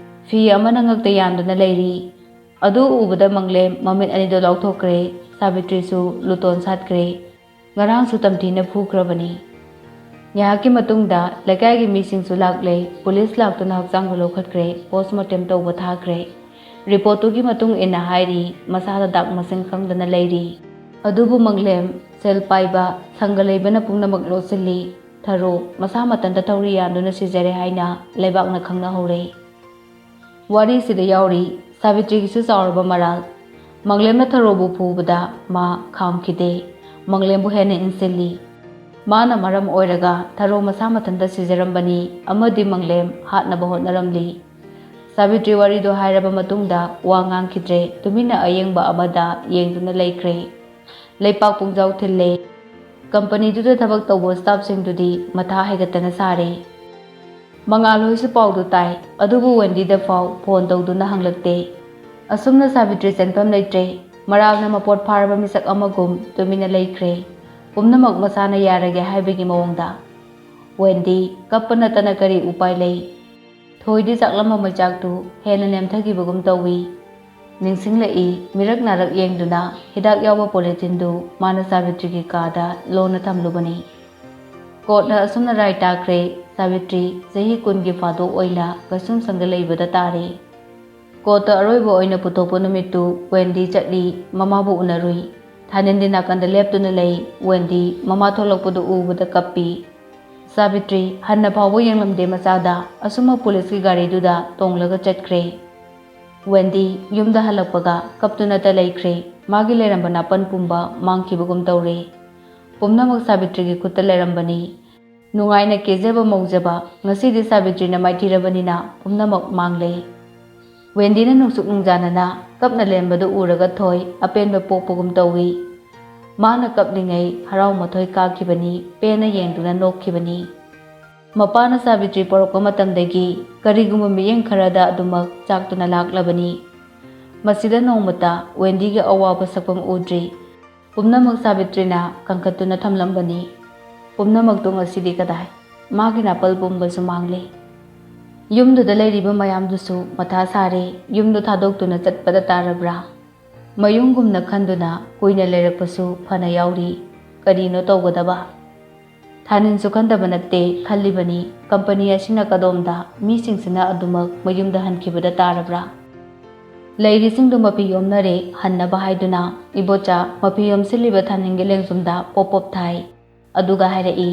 ꯐꯤ ꯑꯃꯅ ꯉꯛꯇ ꯌꯥꯟꯗꯨꯅ ꯂꯩꯔꯤ꯫ ꯑꯗꯨ ꯎꯕꯗ ꯃꯪꯂꯦꯝ ꯃꯃꯤꯠ ꯑꯅꯤꯗꯨ ꯂꯥꯎꯊꯣꯛꯈ꯭ꯔꯦ꯫ ꯁꯥꯕꯤꯇ꯭ꯔꯤꯁꯨ ꯂꯨꯇꯣꯟ ꯁꯥꯠꯈ꯭ꯔꯦ꯫ ꯉꯔꯥꯡꯁꯨ ꯇꯝꯊꯤꯅ ꯐꯨꯈ꯭ꯔꯕꯅꯤ꯫ ꯉꯥꯏꯍꯥꯛꯀꯤ ꯃꯇꯨꯡꯗ ꯂꯩꯀꯥꯏꯒꯤ ꯃꯤꯁꯤꯡꯁꯨ ꯂꯥꯛꯂꯦ꯫ ꯄꯨꯂꯤꯁ ꯂꯥꯛꯇꯨꯅ ꯍꯛꯆꯥꯡꯗꯨ ꯂꯧꯈꯠꯈ꯭ꯔꯦ꯫ ꯄꯣꯁꯃꯣꯔꯇꯦꯝ ꯇꯧꯕ ꯊꯥꯈ꯭ꯔꯦ꯫ ꯔꯤꯄꯣꯔꯠꯇꯨꯒꯤ ꯃꯇꯨꯡ ꯏꯟꯅ ꯍꯥꯏꯔꯤ, ꯃꯁꯥꯗ ꯗꯥꯛ ꯃꯁꯤꯡ ꯈꯪꯗꯅ ꯂꯩꯔꯤ꯫ ꯑꯗꯨꯕꯨ ꯃꯪꯂꯦꯝ, ꯁꯦꯜ ꯄꯥꯏꯕ, ꯁꯪꯒ ꯂꯩꯕꯅ ꯄꯨꯝꯅꯃꯛ ꯂꯣꯠꯁꯤꯜꯂꯤ꯫ ꯊꯔꯣ ꯃꯁꯥ ꯃꯊꯟꯇ ꯊꯧꯔꯤ ꯌꯥꯟꯗꯨꯅ ꯁꯤꯖꯔꯦ ꯍꯥꯏꯅ ꯂꯩꯕꯥꯛꯅ ꯈꯪꯅꯍꯧꯔꯦ꯫ ꯋꯥꯔꯤꯁꯤꯗ ꯌꯥꯎꯔꯤ ꯁꯥꯕꯤꯇ꯭ꯔꯤꯒꯤꯁꯨ ꯆꯥꯎꯔꯕ ꯃꯔꯥꯜ꯫ ꯃꯪꯂꯦꯝꯅ ꯊꯔꯣꯕꯨ ꯐꯨꯕꯗ ꯃꯥ ꯈꯥꯝꯈꯤꯗꯦ꯫ ꯃꯪꯂꯦꯝꯕꯨ ꯍꯦꯟꯅ ꯏꯟꯁꯤꯜꯂꯤ꯫ ꯃꯥꯅ ꯃꯔꯝ ꯑꯣꯏꯔꯒ ꯊꯔꯣ ꯃꯁꯥ ꯃꯊꯟꯇ ꯁꯤꯖꯔꯝꯕꯅꯤ ꯑꯃꯗꯤ ꯃꯪꯂꯦꯝ ꯍꯥꯠꯅꯕ ꯍꯣꯠꯅꯔꯝꯂꯤ꯫ ꯁꯥꯕꯤꯇ꯭ꯔꯤ ꯋꯥꯔꯤꯗꯨ ꯍꯥꯏꯔꯕ ꯃꯇꯨꯡꯗ ꯋꯥ ꯉꯥꯡꯈꯤꯗ꯭ꯔꯦ꯫ ꯇꯨꯃꯤꯟꯅ ꯑꯌꯦꯡꯕ ꯑꯃꯗ ꯌꯦꯡꯗꯨꯅ ꯂꯩꯈ꯭ꯔꯦ꯫ ꯂꯩꯄꯥꯛ ꯄꯨꯡꯖꯥꯎ ꯊꯤꯜꯂꯦ꯫ ꯀꯝꯄꯅꯤꯗꯨꯗ ꯊꯕꯛ ꯇꯧꯕ ꯁ꯭ꯇꯥꯐꯁꯤꯡꯗꯨꯗꯤ ꯃꯊꯥ ꯍꯥꯏꯒꯠꯇꯅ ꯁꯥꯔꯦ꯫ ꯃꯉꯥꯜ ꯍꯣꯏꯁꯨ ꯄꯥꯎꯗꯨ ꯇꯥꯏ, ꯑꯗꯨꯕꯨ ꯋꯦꯟꯗꯤꯗ ꯐꯥꯎ ꯐꯣꯟ ꯇꯧꯗꯨꯅ ꯍꯪꯂꯛꯇꯦ꯫ ꯑꯁꯨꯝꯅ ꯁꯥꯕꯤꯇ꯭ꯔꯤ ꯆꯦꯟꯐꯝ ꯂꯩꯇ꯭ꯔꯦ꯫ ꯃꯔꯥꯜꯅ ꯃꯄꯣꯠ ꯐꯥꯔꯕ ꯃꯤꯁꯛ ꯑꯃꯒꯨꯝ ꯇꯨꯃꯤꯟꯅ ꯂꯩꯈ꯭ꯔꯦ꯫ ꯄꯨꯝꯅꯃꯛ ꯃꯁꯥꯅ ꯌꯥꯔꯒꯦ ꯍꯥꯏꯕꯒꯤ ꯃꯑꯣꯡꯗ꯫ ꯋꯦꯟꯗꯤ ꯀꯞꯄ ꯅꯠꯇꯅ ꯀꯔꯤ ꯎꯄꯥꯏ ꯂꯩ? ꯊꯣꯏꯗꯤ ꯆꯥꯛꯂꯝꯕ ꯃꯩꯆꯥꯛꯇꯨ ꯍꯦꯟꯅ ꯅꯦꯝꯊꯈꯤꯕꯒꯨꯝ ꯇꯧꯏ꯫ ꯅꯤꯡꯁꯤꯡꯂꯛꯏ, ꯃꯤꯔꯛ ꯅꯥꯔꯛ ꯌꯦꯡꯗꯨꯅ ꯍꯤꯗꯥꯛ ꯌꯥꯎꯕ ꯄꯣꯂꯤꯊꯤꯟꯗꯨ ꯃꯥꯅ ꯁꯥꯕꯤꯇ꯭ꯔꯤꯒꯤ ꯀꯥꯗ ꯂꯣꯟꯅ ꯊꯝꯂꯨꯕꯅꯤ꯫ ꯀꯣꯔꯠꯅ ꯑꯁꯨꯝꯅ ꯔꯥꯏ ꯇꯥꯈ꯭ꯔꯦ, ꯁꯥꯕꯤꯇ꯭ꯔꯤ ꯆꯍꯤ ꯀꯨꯟꯒꯤ ꯐꯥꯗꯣꯛ ꯑꯣꯏꯅ ꯀꯩꯁꯨꯝꯁꯪꯗ ꯂꯩꯕꯗ ꯇꯥꯔꯦ꯫ ꯀꯣꯔꯠꯇ ꯑꯔꯣꯏꯕ ꯑꯣꯏꯅ ꯄꯨꯊꯣꯛꯄ ꯅꯨꯃꯤꯠꯇꯨ ꯋꯦꯟꯗꯤ ꯆꯠꯂꯤ, ꯃꯃꯥꯕꯨ ꯎꯅꯔꯨꯏ꯫ ꯊꯥꯅꯤꯟꯗꯤ ꯅꯥꯀꯟꯗ ꯂꯦꯞꯇꯨꯅ ꯂꯩ, ꯋꯦꯟꯗꯤ ꯃꯃꯥ ꯊꯣꯛꯂꯛꯄꯗꯨ ꯎꯕꯗ ꯀꯞꯄꯤ꯫ ꯁꯥꯕꯤꯇ꯭ꯔꯤ ꯍꯟꯅ ꯐꯥꯎꯕ ꯌꯦꯡꯂꯝꯗꯦ ꯃꯆꯥꯗ, ꯑꯁꯨꯝꯅ ꯄꯨꯂꯤꯁꯀꯤ ꯒꯥꯔꯤꯗꯨꯗ ꯇꯣꯡꯂꯒ ꯆꯠꯈ꯭ꯔꯦ꯫ ꯋꯦꯟꯗꯤ ꯌꯨꯝꯗ ꯍꯜꯂꯛꯄꯒ ꯀꯞꯇꯨꯅꯇ ꯂꯩꯈ꯭ꯔꯦ꯫ ꯃꯥꯒꯤ ꯂꯩꯔꯝꯕ ꯅꯥꯄꯟ ꯄꯨꯝꯕ ꯃꯥꯡꯈꯤꯕꯒꯨꯝ ꯇꯧꯔꯦ꯫ ꯄꯨꯝꯅꯃꯛ ꯁꯥꯕꯤꯇ꯭ꯔꯤꯒꯤ ꯈꯨꯠꯇ ꯂꯩꯔꯝꯕꯅꯤ꯫ ꯅꯨꯡꯉꯥꯏꯅ ꯀꯦꯖꯕ ꯃꯧꯖꯕ, ꯉꯁꯤꯗꯤ ꯁꯥꯕꯤꯇ꯭ꯔꯤꯅ ꯃꯥꯏꯊꯤꯔꯕꯅꯤꯅ ꯄꯨꯝꯅꯃꯛ ꯃꯥꯡꯂꯦ꯫ ꯋꯦꯟꯗꯤꯅ ꯅꯨꯡꯁꯨꯛ ꯅꯨꯡꯖꯥꯅꯅ ꯀꯞꯅ ꯂꯦꯟꯕꯗꯨ ꯎꯔꯒ ꯊꯣꯏ ꯑꯄꯦꯟꯕ ꯄꯣꯛꯄꯒꯨꯝ ꯇꯧꯏ꯫ ꯃꯥꯅ ꯀꯞꯂꯤꯉꯩ ꯍꯔꯥꯎ ꯃꯊꯣꯏ ꯀꯥꯈꯤꯕꯅꯤ, ꯄꯦꯟꯅ ꯌꯦꯡꯗꯨꯅ ꯅꯣꯛꯈꯤꯕꯅꯤ꯫ ꯃꯄꯥꯅ ꯁꯥꯕꯤꯇ꯭ꯔꯤ ꯄꯣꯔꯛꯄ ꯃꯇꯝꯗꯒꯤ ꯀꯔꯤꯒꯨꯝꯕ ꯃꯤꯠꯌꯦꯡ ꯈꯔꯗ ꯑꯗꯨꯃꯛ ꯆꯥꯛꯇꯨꯅ ꯂꯥꯛꯂꯕꯅꯤ꯫ ꯃꯁꯤꯗ ꯅꯣꯡꯃꯇ ꯋꯦꯟꯗꯤꯒꯤ ꯑꯋꯥꯕ ꯁꯛꯐꯝ ꯎꯗ꯭ꯔꯤ꯫ ꯄꯨꯝꯅꯃꯛ ꯁꯥꯕꯤꯇ꯭ꯔꯤꯅ ꯀꯟꯈꯠꯇꯨꯅ ꯊꯝꯂꯝꯕꯅꯤ꯫ ꯄꯨꯝꯅꯃꯛꯇꯨ ꯉꯁꯤꯗꯤ ꯀꯗꯥꯏ? ꯃꯥꯒꯤ ꯅꯥꯄꯜ ꯄꯨꯝꯕꯁꯨ ꯃꯥꯡꯂꯦ꯫ ꯌꯨꯝꯗꯨꯗ ꯂꯩꯔꯤꯕ ꯃꯌꯥꯝꯗꯨꯁꯨ ꯃꯊꯥ ꯁꯥꯔꯦ꯫ ꯌꯨꯝꯗꯨ ꯊꯥꯗꯣꯛꯇꯨꯅ ꯆꯠꯄꯗ ꯇꯥꯔꯕ꯭ꯔꯥ? ꯃꯌꯨꯝꯒꯨꯝꯅ ꯈꯟꯗꯨꯅ ꯀꯨꯏꯅ ꯂꯩꯔꯛꯄꯁꯨ ꯐꯅ ꯌꯥꯎꯔꯤ꯫ ꯀꯔꯤꯅꯣ ꯇꯧꯒꯗꯕ? ꯊꯥꯅꯤꯟꯁꯨ ꯈꯟꯗꯕ ꯅꯠꯇꯦ, ꯈꯜꯂꯤꯕꯅꯤ꯫ ꯀꯝꯄꯅꯤ ꯑꯁꯤꯅ ꯀꯗꯣꯝꯗ ꯃꯤꯁꯤꯡꯁꯤꯅ ꯑꯗꯨꯃꯛ ꯃꯌꯨꯝꯗ ꯍꯟꯈꯤꯕꯗ ꯇꯥꯔꯕ꯭ꯔꯥ? ꯂꯩꯔꯤꯁꯤꯡꯗꯨ ꯃꯄꯤ ꯌꯣꯝꯅꯔꯦ ꯍꯟꯅꯕ ꯍꯥꯏꯗꯨꯅ ꯏꯕꯣꯆꯥ ꯃꯄꯤ ꯌꯣꯝꯁꯤꯜꯂꯤꯕ ꯊꯥꯅꯤꯟꯒꯤ ꯂꯦꯡꯖꯨꯝꯗ ꯄꯣꯞ ꯄꯣꯞ ꯊꯥꯏ꯫ ꯑꯗꯨꯒ ꯍꯥꯏꯔꯛꯏ,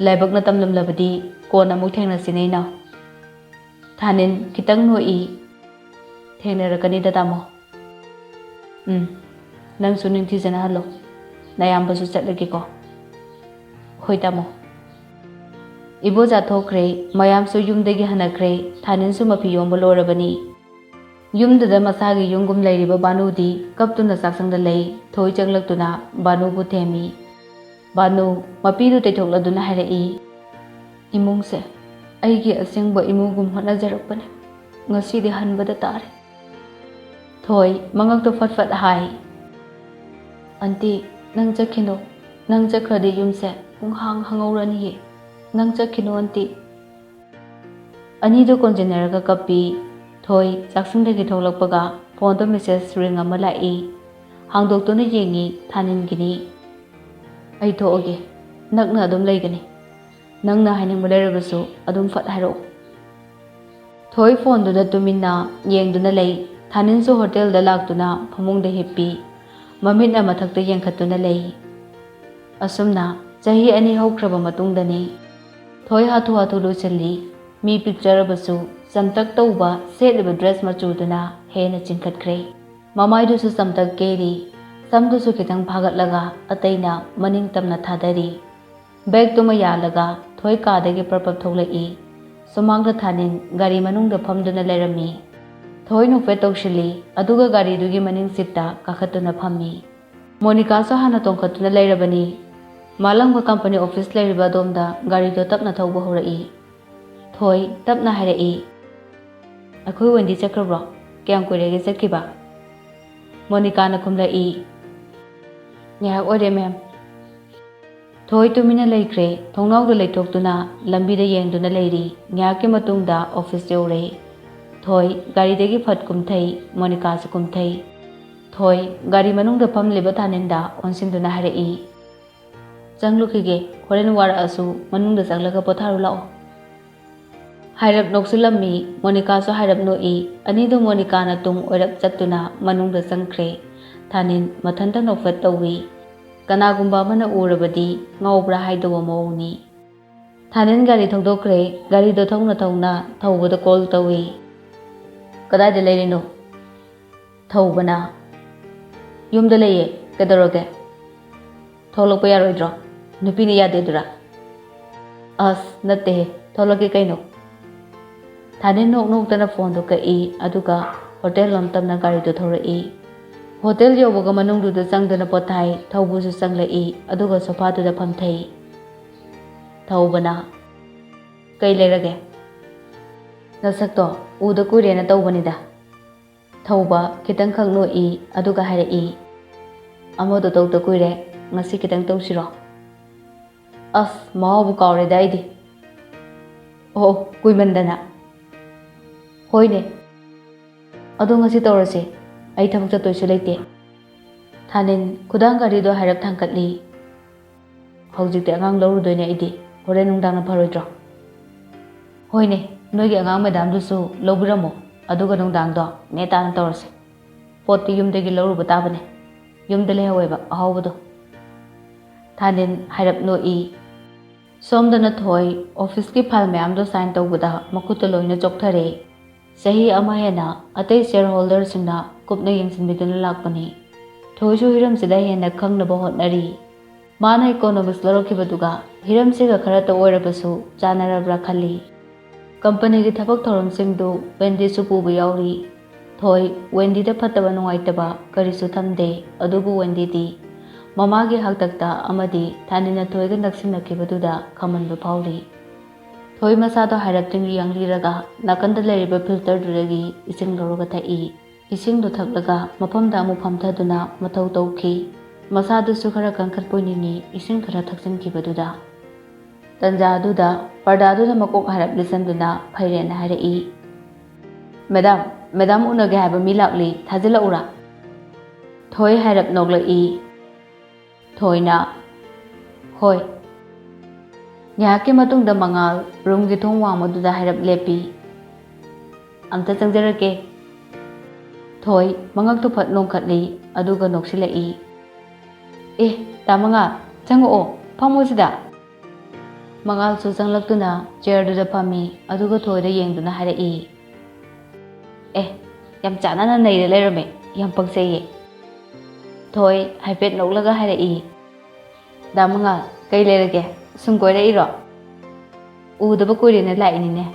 "ꯂꯥꯏꯕꯛꯅ ꯇꯝꯂꯝꯂꯕꯗꯤ ꯀꯣꯟꯅ ꯑꯃꯨꯛ ꯊꯦꯡꯅꯁꯤꯅꯦ ꯏꯅꯥꯎ꯫ ꯊꯥꯅꯤꯟ ꯈꯤꯇꯪ ꯅꯣꯛꯏ꯫ "ꯊꯦꯡꯅꯔꯛꯀꯅꯤꯗ ꯇꯥꯃꯣ꯫ ꯎꯝ, ꯅꯪꯁꯨ ꯅꯤꯡꯊꯤꯖꯅ ꯍꯜꯂꯣ꯫ ꯅꯌꯥꯝꯕꯁꯨ ꯆꯠꯂꯒꯦꯀꯣ꯫" "ꯍꯣꯏ ꯇꯥꯃꯣ꯫" ꯏꯕꯣꯆꯥ ꯊꯣꯛꯈ꯭ꯔꯦ꯫ ꯃꯌꯥꯝꯁꯨ ꯌꯨꯝꯗꯒꯤ ꯍꯟꯅꯈ꯭ꯔꯦ꯫ ꯊꯥꯅꯤꯟꯁꯨ ꯃꯐꯤ ꯌꯣꯝꯕ ꯂꯣꯏꯔꯕꯅꯤ꯫ ꯌꯨꯝꯗꯨꯗ ꯃꯁꯥꯒꯤ ꯌꯨꯝꯒꯨꯝ ꯂꯩꯔꯤꯕ ꯚꯥꯅꯨꯗꯤ ꯀꯞꯇꯨꯅ ꯆꯥꯛꯁꯪꯗ ꯂꯩ꯫ ꯊꯣꯏ ꯆꯪꯂꯛꯇꯨꯅ ꯚꯥꯅꯨꯕꯨ ꯊꯦꯝꯃꯤ꯫ ꯚꯥꯅꯨ ꯃꯄꯤꯗꯨ ꯇꯩꯊꯣꯛꯂꯗꯨꯅ ꯍꯥꯏꯔꯛꯏ, "ꯏꯃꯨꯡꯁꯦ ꯑꯩꯒꯤ ꯑꯁꯦꯡꯕ ꯏꯃꯨꯡꯒꯨꯝ ꯍꯣꯠꯅꯖꯔꯛꯄꯅꯦ꯫ ꯉꯁꯤꯗꯤ ꯍꯟꯕꯗ ꯇꯥꯔꯦ꯫" ꯊꯣꯏ ꯃꯉꯛꯇꯨ ꯐꯠ ꯐꯠ ꯍꯥꯏ꯫ "ꯑꯟꯇꯤ, ꯅꯪ ꯆꯠꯈꯤꯅꯨ꯫ ꯅꯪ ꯆꯠꯈ꯭ꯔꯗꯤ ꯌꯨꯝꯁꯦ ꯄꯨꯡꯍꯥꯡ ꯍꯥꯡꯍꯧꯔꯅꯤꯌꯦ꯫ ꯅꯪ ꯆꯠꯈꯤꯅꯨ ꯑꯟꯇꯤ꯫" ꯑꯅꯤꯗꯨ ꯀꯣꯟꯁꯤꯟꯅꯔꯒ ꯀꯞꯄꯤ꯫ ꯊꯣꯏ ꯆꯥꯛꯁꯪꯗꯒꯤ ꯊꯣꯛꯂꯛꯄꯒ ꯐꯣꯟꯗ ꯃꯦꯁꯦꯖ ꯔꯤꯡ ꯑꯃ ꯂꯥꯛꯏ꯫ ꯍꯥꯡꯗꯣꯛꯇꯨꯅ ꯌꯦꯡꯉꯤ, ꯊꯥꯅꯤꯟꯒꯤꯅꯤ꯫ "ꯑꯩ ꯊꯣꯛꯑꯒꯦ꯫ ꯅꯛꯅ ꯑꯗꯨꯝ ꯂꯩꯒꯅꯤ꯫ ꯅꯪꯅ ꯍꯥꯏꯅꯤꯡꯕ ꯂꯩꯔꯕꯁꯨ ꯑꯗꯨꯝ ꯐꯠ ꯍꯥꯏꯔꯛꯎ꯫" ꯊꯣꯏ ꯐꯣꯟꯗꯨꯗ ꯇꯨꯃꯤꯟꯅ ꯌꯦꯡꯗꯨꯅ ꯂꯩ꯫ ꯊꯥꯅꯤꯟꯁꯨ ꯍꯣꯇꯦꯜꯗ ꯂꯥꯛꯇꯨꯅ ꯐꯃꯨꯡꯗ ꯍꯤꯞꯄꯤ꯫ ꯃꯃꯤꯠꯅ ꯃꯊꯛꯇ ꯌꯦꯡꯈꯠꯇꯨꯅ ꯂꯩ꯫ ꯑꯁꯨꯝꯅ ꯆꯍꯤ ꯑꯅꯤ ꯍꯧꯈ꯭ꯔꯕ ꯃꯇꯨꯡꯗꯅꯤ꯫ ꯊꯣꯏ ꯍꯥꯊꯨ ꯍꯥꯊꯨ ꯂꯣꯏꯁꯤꯜꯂꯤ꯫ ꯃꯤ ꯄꯤꯛꯆꯔꯕꯁꯨ ꯆꯝꯇꯛ ꯇꯧꯕ ꯁꯦꯠꯂꯤꯕ ꯗ꯭ꯔꯦꯁ ꯃꯆꯨꯗꯨꯅ ꯍꯦꯟꯅ ꯆꯤꯡꯈꯠꯈ꯭ꯔꯦ꯫ ꯃꯃꯥꯏꯗꯨꯁꯨ ꯆꯝꯇꯛ ꯀꯦꯔꯤ꯫ ꯁꯝꯗꯨꯁꯨ ꯈꯤꯇꯪ ꯐꯥꯒꯠꯂꯒ ꯑꯇꯩꯅ ꯃꯅꯤꯡ ꯇꯝꯅ ꯊꯥꯗꯔꯤ꯫ ꯕꯦꯒꯇꯨꯃ ꯌꯥꯜꯂꯒ ꯊꯣꯏ ꯀꯥꯗꯒꯤ ꯄ꯭ꯔꯞ ꯄ꯭ꯔꯞ ꯊꯣꯛꯂꯛꯏ꯫ ꯁꯨꯃꯥꯡꯗ ꯊꯥꯅꯤꯟ ꯒꯥꯔꯤ ꯃꯅꯨꯡꯗ ꯐꯝꯗꯨꯅ ꯂꯩꯔꯝꯃꯤ꯫ ꯊꯣꯏ ꯅꯣꯛꯐꯦꯠ ꯇꯧꯁꯤꯜꯂꯤ, ꯑꯗꯨꯒ ꯒꯥꯔꯤꯗꯨꯒꯤ ꯃꯅꯤꯡ ꯁꯤꯠꯇ ꯀꯥꯈꯠꯇꯨꯅ ꯐꯝꯃꯤ꯫ ꯃꯣꯅꯤꯀꯥꯁꯨ ꯍꯥꯟꯅ ꯇꯣꯡꯈꯠꯇꯨꯅ ꯂꯩꯔꯕꯅꯤ꯫ ꯃꯥꯂꯪꯕ ꯀꯝꯄꯅꯤ ꯑꯣꯐꯤꯁ ꯂꯩꯔꯤꯕ ꯑꯗꯣꯝꯗ ꯒꯥꯔꯤꯗꯣ ꯇꯞꯅ ꯊꯧꯕ ꯍꯧꯔꯛꯏ꯫ ꯊꯣꯏ ꯇꯞꯅ ꯍꯥꯏꯔꯛꯏ, "ꯑꯩꯈꯣꯏ ꯋꯦꯟꯗꯤ ꯆꯠꯈ꯭ꯔꯕ꯭ꯔꯣ? ꯀꯌꯥꯝ ꯀꯨꯏꯔꯒꯦ ꯆꯠꯈꯤꯕ?" ꯃꯣꯅꯤꯀꯥꯅ ꯈꯨꯝꯂꯛꯏ, "ꯉꯥꯏꯍꯥꯛ ꯑꯣꯏꯔꯦ, ꯃꯦꯝ꯫" ꯊꯣꯏ ꯇꯨꯃꯤꯟꯅ ꯂꯩꯈ꯭ꯔꯦ꯫ ꯊꯣꯡꯅꯥꯎꯗ ꯂꯩꯊꯣꯛꯇꯨꯅ ꯂꯝꯕꯤꯗ ꯌꯦꯡꯗꯨꯅ ꯂꯩꯔꯤ꯫ ꯉꯥꯏꯍꯥꯛꯀꯤ ꯃꯇꯨꯡꯗ ꯑꯣꯐꯤꯁ ꯌꯧꯔꯦ꯫ ꯊꯣꯏ ꯒꯥꯔꯤꯗꯒꯤ ꯐꯠ ꯀꯨꯝꯊꯩ꯫ ꯃꯣꯅꯤꯀꯥꯁꯨ ꯀꯨꯝꯊꯩ꯫ ꯊꯣꯏ ꯒꯥꯔꯤ ꯃꯅꯨꯡꯗ ꯐꯝꯂꯤꯕ ꯊꯥꯅꯤꯟꯗ ꯑꯣꯟꯁꯤꯟꯗꯨꯅ ꯍꯥꯏꯔꯛꯏ, ꯆꯪꯂꯨꯈꯤꯒꯦ, ꯍꯣꯔꯦꯟ ꯋꯥꯔꯛꯑꯁꯨ ꯃꯅꯨꯡꯗ ꯆꯪꯂꯒ ꯄꯣꯊꯥꯔꯨ ꯂꯥꯛꯑꯣ꯫ ꯍꯥꯏꯔꯞ ꯅꯣꯛꯁꯤꯜꯂꯝꯃꯤ, ꯃꯣꯅꯤꯀꯥꯁꯨ ꯍꯥꯏꯔꯞ ꯅꯣꯛꯏ꯫ ꯑꯅꯤꯗꯨ ꯃꯣꯅꯤꯀꯥꯅ ꯇꯨꯡ ꯑꯣꯏꯔꯞ ꯆꯠꯇꯨꯅ ꯃꯅꯨꯡꯗ ꯆꯪꯈ꯭ꯔꯦ꯫ ꯊꯥꯅꯤꯟ ꯃꯊꯟꯇ ꯅꯣꯛꯐꯦꯠ ꯇꯧꯏ꯫ ꯀꯅꯥꯒꯨꯝꯕ ꯑꯃꯅ ꯎꯔꯕꯗꯤ ꯉꯥꯎꯕ꯭ꯔꯥ ꯍꯥꯏꯗꯧꯕ ꯃꯑꯣꯡꯅꯤ꯫ ꯊꯥꯅꯤꯟ ꯒꯥꯔꯤ ꯊꯧꯗꯣꯛꯈ꯭ꯔꯦ꯫ ꯒꯥꯔꯤꯗꯣ ꯊꯧꯅ ꯊꯧꯅ ꯊꯧꯕꯗ ꯀꯣꯜ ꯇꯧꯏ꯫ "ꯀꯗꯥꯏꯗ ꯂꯩꯔꯤꯅꯣ?" ꯊꯧꯕꯅ, "ꯌꯨꯝꯗ ꯂꯩꯌꯦ꯫ ꯀꯩꯗꯧꯔꯒꯦ? ꯊꯣꯛꯂꯛꯄ ꯌꯥꯔꯣꯏꯗ꯭ꯔꯣ? ꯅꯨꯄꯤꯅ ꯌꯥꯗꯦꯗꯨꯔꯥ?" "ꯑꯁ, ꯅꯠꯇꯦꯍꯦ, ꯊꯣꯛꯂꯛꯀꯦ ꯀꯩꯅꯣ?" ꯊꯥꯅꯤꯟ ꯅꯣꯛ ꯅꯣꯛꯇꯅ ꯐꯣꯟꯗꯣ ꯀꯛꯏ, ꯑꯗꯨꯒ ꯍꯣꯇꯦꯜ ꯂꯣꯝ ꯇꯞꯅ ꯒꯥꯔꯤꯗꯣ ꯊꯧꯔꯛꯏ꯫ ꯍꯣꯇꯦꯜ ꯌꯧꯕꯒ ꯃꯅꯨꯡꯗꯨꯗ ꯆꯪꯗꯨꯅ ꯄꯣꯊꯥꯏ꯫ ꯊꯧꯕꯁꯨ ꯆꯪꯂꯛꯏ, ꯑꯗꯨꯒ ꯁꯣꯐꯥꯗꯨꯗ ꯐꯝꯊꯩ꯫ ꯊꯧꯕꯅ, "ꯀꯩ ꯂꯩꯔꯒꯦ? ꯅꯁꯛꯇꯣ ꯎꯗ ꯀꯨꯏꯔꯦꯅ ꯇꯧꯕꯅꯤꯗ꯫" ꯊꯧꯕ ꯈꯤꯇꯪꯈꯛ ꯅꯣꯛꯏ, ꯑꯗꯨꯒ ꯍꯥꯏꯔꯛꯏ, "ꯑꯃꯗꯣ ꯇꯧꯗ ꯀꯨꯏꯔꯦ, ꯉꯁꯤ ꯈꯤꯇꯪ ꯇꯧꯁꯤꯔꯣ?" "ꯑꯁ, ꯃꯍꯥꯎꯕꯨ ꯀꯥꯎꯔꯦꯗ ꯑꯩꯗꯤ꯫" "ꯑꯣ, ꯀꯨꯏꯃꯟꯗꯅ꯫" "ꯍꯣꯏꯅꯦ, ꯑꯗꯣ ꯉꯁꯤ ꯇꯧꯔꯁꯦ, ꯑꯩ ꯊꯕꯛ ꯆꯠꯇꯣꯏꯁꯨ ꯂꯩꯇꯦ꯫" ꯊꯥꯅꯤꯟ ꯈꯨꯗꯥꯡ ꯒꯥꯔꯤꯗꯣ ꯍꯥꯏꯔꯞ ꯊꯥꯡꯒꯠꯂꯤ꯫ "ꯍꯧꯖꯤꯛꯇꯤ ꯑꯉꯥꯡ ꯂꯧꯔꯨꯗꯣꯏꯅꯦ ꯑꯩꯗꯤ, ꯍꯣꯔꯦꯟ ꯅꯨꯡꯗꯥꯡꯅ ꯐꯔꯣꯏꯗ꯭ꯔꯣ?" "ꯍꯣꯏꯅꯦ, ꯅꯣꯏꯒꯤ ꯑꯉꯥꯡ ꯃꯦꯗꯥꯝꯗꯨꯁꯨ ꯂꯧꯕꯤꯔꯝꯃꯣ, ꯑꯗꯨꯒ ꯅꯨꯡꯗꯥꯡꯗꯣ ꯅꯦꯇꯥꯅ ꯇꯧꯔꯁꯦ꯫ ꯄꯣꯠꯇꯤ ꯌꯨꯝꯗꯒꯤ ꯂꯧꯔꯨꯕ ꯇꯥꯕꯅꯦ, ꯌꯨꯝꯗ ꯂꯩꯍꯧꯋꯦꯕ ꯑꯍꯥꯎꯕꯗꯣ꯫" ꯊꯥꯅꯤꯟ ꯍꯥꯏꯔꯞ ꯅꯣꯛꯏ꯫ ꯁꯣꯝꯗꯅ ꯊꯣꯏ ꯑꯣꯐꯤꯁꯀꯤ ꯐꯥꯏꯜ ꯃꯌꯥꯝꯗꯣ ꯁꯥꯏꯟ ꯇꯧꯕꯗ ꯃꯈꯨꯠꯇ ꯂꯣꯏꯅ ꯆꯣꯛꯊꯔꯦ꯫ ꯆꯍꯤ ꯑꯃ ꯍꯦꯟꯅ ꯑꯇꯩ ꯁꯤꯌꯔ ꯍꯣꯜꯗꯔꯁꯤꯡꯅ ꯀꯨꯞꯅ ꯌꯦꯡꯁꯤꯟꯕꯤꯗꯨꯅ ꯂꯥꯛꯄꯅꯤ꯫ ꯊꯣꯏꯁꯨ ꯍꯤꯔꯝꯁꯤꯗ ꯍꯦꯟꯅ ꯈꯪꯅꯕ ꯍꯣꯠꯅꯔꯤ꯫ ꯃꯥꯅ ꯏꯀꯣꯅꯣꯃꯤꯛꯁ ꯂꯧꯔꯛꯈꯤꯕꯗꯨꯒ ꯍꯤꯔꯝꯁꯤꯒ ꯈꯔꯇ ꯑꯣꯏꯔꯕꯁꯨ ꯆꯥꯟꯅꯔꯕ꯭ꯔꯥ ꯈꯜꯂꯤ꯫ ꯀꯝꯄꯅꯤꯒꯤ ꯊꯕꯛ ꯊꯧꯔꯝꯁꯤꯡꯗꯨ ꯋꯦꯟꯗꯤꯁꯨ ꯄꯨꯕ ꯌꯥꯎꯔꯤ꯫ ꯊꯣꯏ ꯋꯦꯟꯗꯤꯗ ꯐꯠꯇꯕ ꯅꯨꯡꯉꯥꯏꯇꯕ ꯀꯔꯤꯁꯨ ꯊꯝꯗꯦ, ꯑꯗꯨꯕꯨ ꯋꯦꯟꯗꯤꯗꯤ ꯃꯃꯥꯒꯤ ꯍꯥꯛꯇꯛꯇ ꯑꯃꯗꯤ ꯊꯥꯅꯤꯟꯅ ꯊꯣꯏꯒ ꯅꯛꯁꯤꯟꯅꯈꯤꯕꯗꯨꯗ ꯈꯝꯍꯟꯕ ꯐꯥꯎꯔꯤ꯫ ꯊꯣꯏ ꯃꯁꯥꯗꯣ ꯍꯥꯏꯔꯞ ꯇꯤꯡꯂꯤ ꯌꯥꯡꯂꯤꯔꯒ ꯅꯥꯀꯟꯗ ꯂꯩꯔꯤꯕ ꯐꯤꯜꯇꯔꯗꯨꯗꯒꯤ ꯏꯁꯤꯡ ꯂꯧꯔꯒ ꯊꯛꯏ꯫ ꯏꯁꯤꯡꯗꯨ ꯊꯛꯂꯒ ꯃꯐꯝꯗ ꯑꯃꯨꯛ ꯐꯝꯊꯗꯨꯅ ꯃꯊꯧ ꯇꯧꯈꯤ꯫ ꯃꯁꯥꯗꯨꯁꯨ ꯈꯔ ꯀꯟꯈꯠꯄ ꯑꯣꯏꯅꯤꯡꯏ ꯏꯁꯤꯡ ꯈꯔ ꯊꯛꯆꯤꯟꯈꯤꯕꯗꯨꯗ꯫ ꯇꯟꯖꯥ ꯑꯗꯨꯗ ꯄꯔꯗꯥꯗꯨꯅ ꯃꯀꯣꯛ ꯍꯥꯏꯔꯞ ꯂꯤꯆꯝꯗꯨꯅ ꯐꯩꯔꯦꯟꯅ ꯍꯥꯏꯔꯛꯏ, "ꯃꯦꯗꯥꯝ, ꯃꯦꯗꯥꯝ ꯎꯅꯒꯦ ꯍꯥꯏꯕ ꯃꯤ ꯂꯥꯛꯂꯤ, ꯊꯥꯖꯤꯜꯂꯛꯎꯔꯥ?" ꯊꯣꯏ ꯍꯥꯏꯔꯞ ꯅꯣꯛꯂꯛꯏ꯫ ꯊꯣꯏꯅ, "ꯍꯣꯏ꯫" ꯉꯥꯏꯍꯥꯛꯀꯤ ꯃꯇꯨꯡꯗ ꯃꯉꯥꯜ ꯔꯨꯝꯒꯤ ꯊꯣꯡ ꯋꯥꯡꯃꯗꯨꯗ ꯍꯥꯏꯔꯞ ꯂꯦꯞꯄꯤ꯫ "ꯑꯝꯇ ꯆꯪꯖꯔꯛꯀꯦ꯫" ꯊꯣꯏ ꯃꯉꯛꯇꯨ ꯐꯠ ꯅꯣꯡꯈꯠꯂꯤ, ꯑꯗꯨꯒ ꯅꯣꯛꯁꯤꯜꯂꯛꯏ꯫ "ꯑꯦ, ꯗꯥ ꯃꯉꯥꯜ, ꯆꯪꯉꯛꯑꯣ, ꯐꯝꯃꯣ ꯁꯤꯗ꯫" ꯃꯉꯥꯜꯁꯨ ꯆꯪꯂꯛꯇꯨꯅ ꯆꯤꯌꯔꯗꯨꯗ ꯐꯝꯃꯤ, ꯑꯗꯨꯒ ꯊꯣꯏꯗ ꯌꯦꯡꯗꯨꯅ ꯍꯥꯏꯔꯛꯏ꯫ "ꯑꯦ, ꯌꯥꯝ ꯆꯥꯟꯅꯅ ꯅꯩꯔ ꯂꯩꯔꯝꯃꯦ, ꯌꯥꯝ ꯄꯛꯆꯩꯌꯦ꯫" ꯊꯣꯏ ꯍꯥꯏꯐꯦꯠ ꯅꯣꯛꯂꯒ ꯍꯥꯏꯔꯛꯏ꯫ "ꯗꯥ ꯃꯉꯥꯜ, ꯀꯩ ꯂꯩꯔꯒꯦ? ꯁꯨꯝ ꯀꯣꯏꯔꯛꯏꯔꯣ? ꯎꯗꯕ ꯀꯨꯏꯔꯦꯅ ꯂꯥꯛꯏꯅꯤꯅꯦ꯫"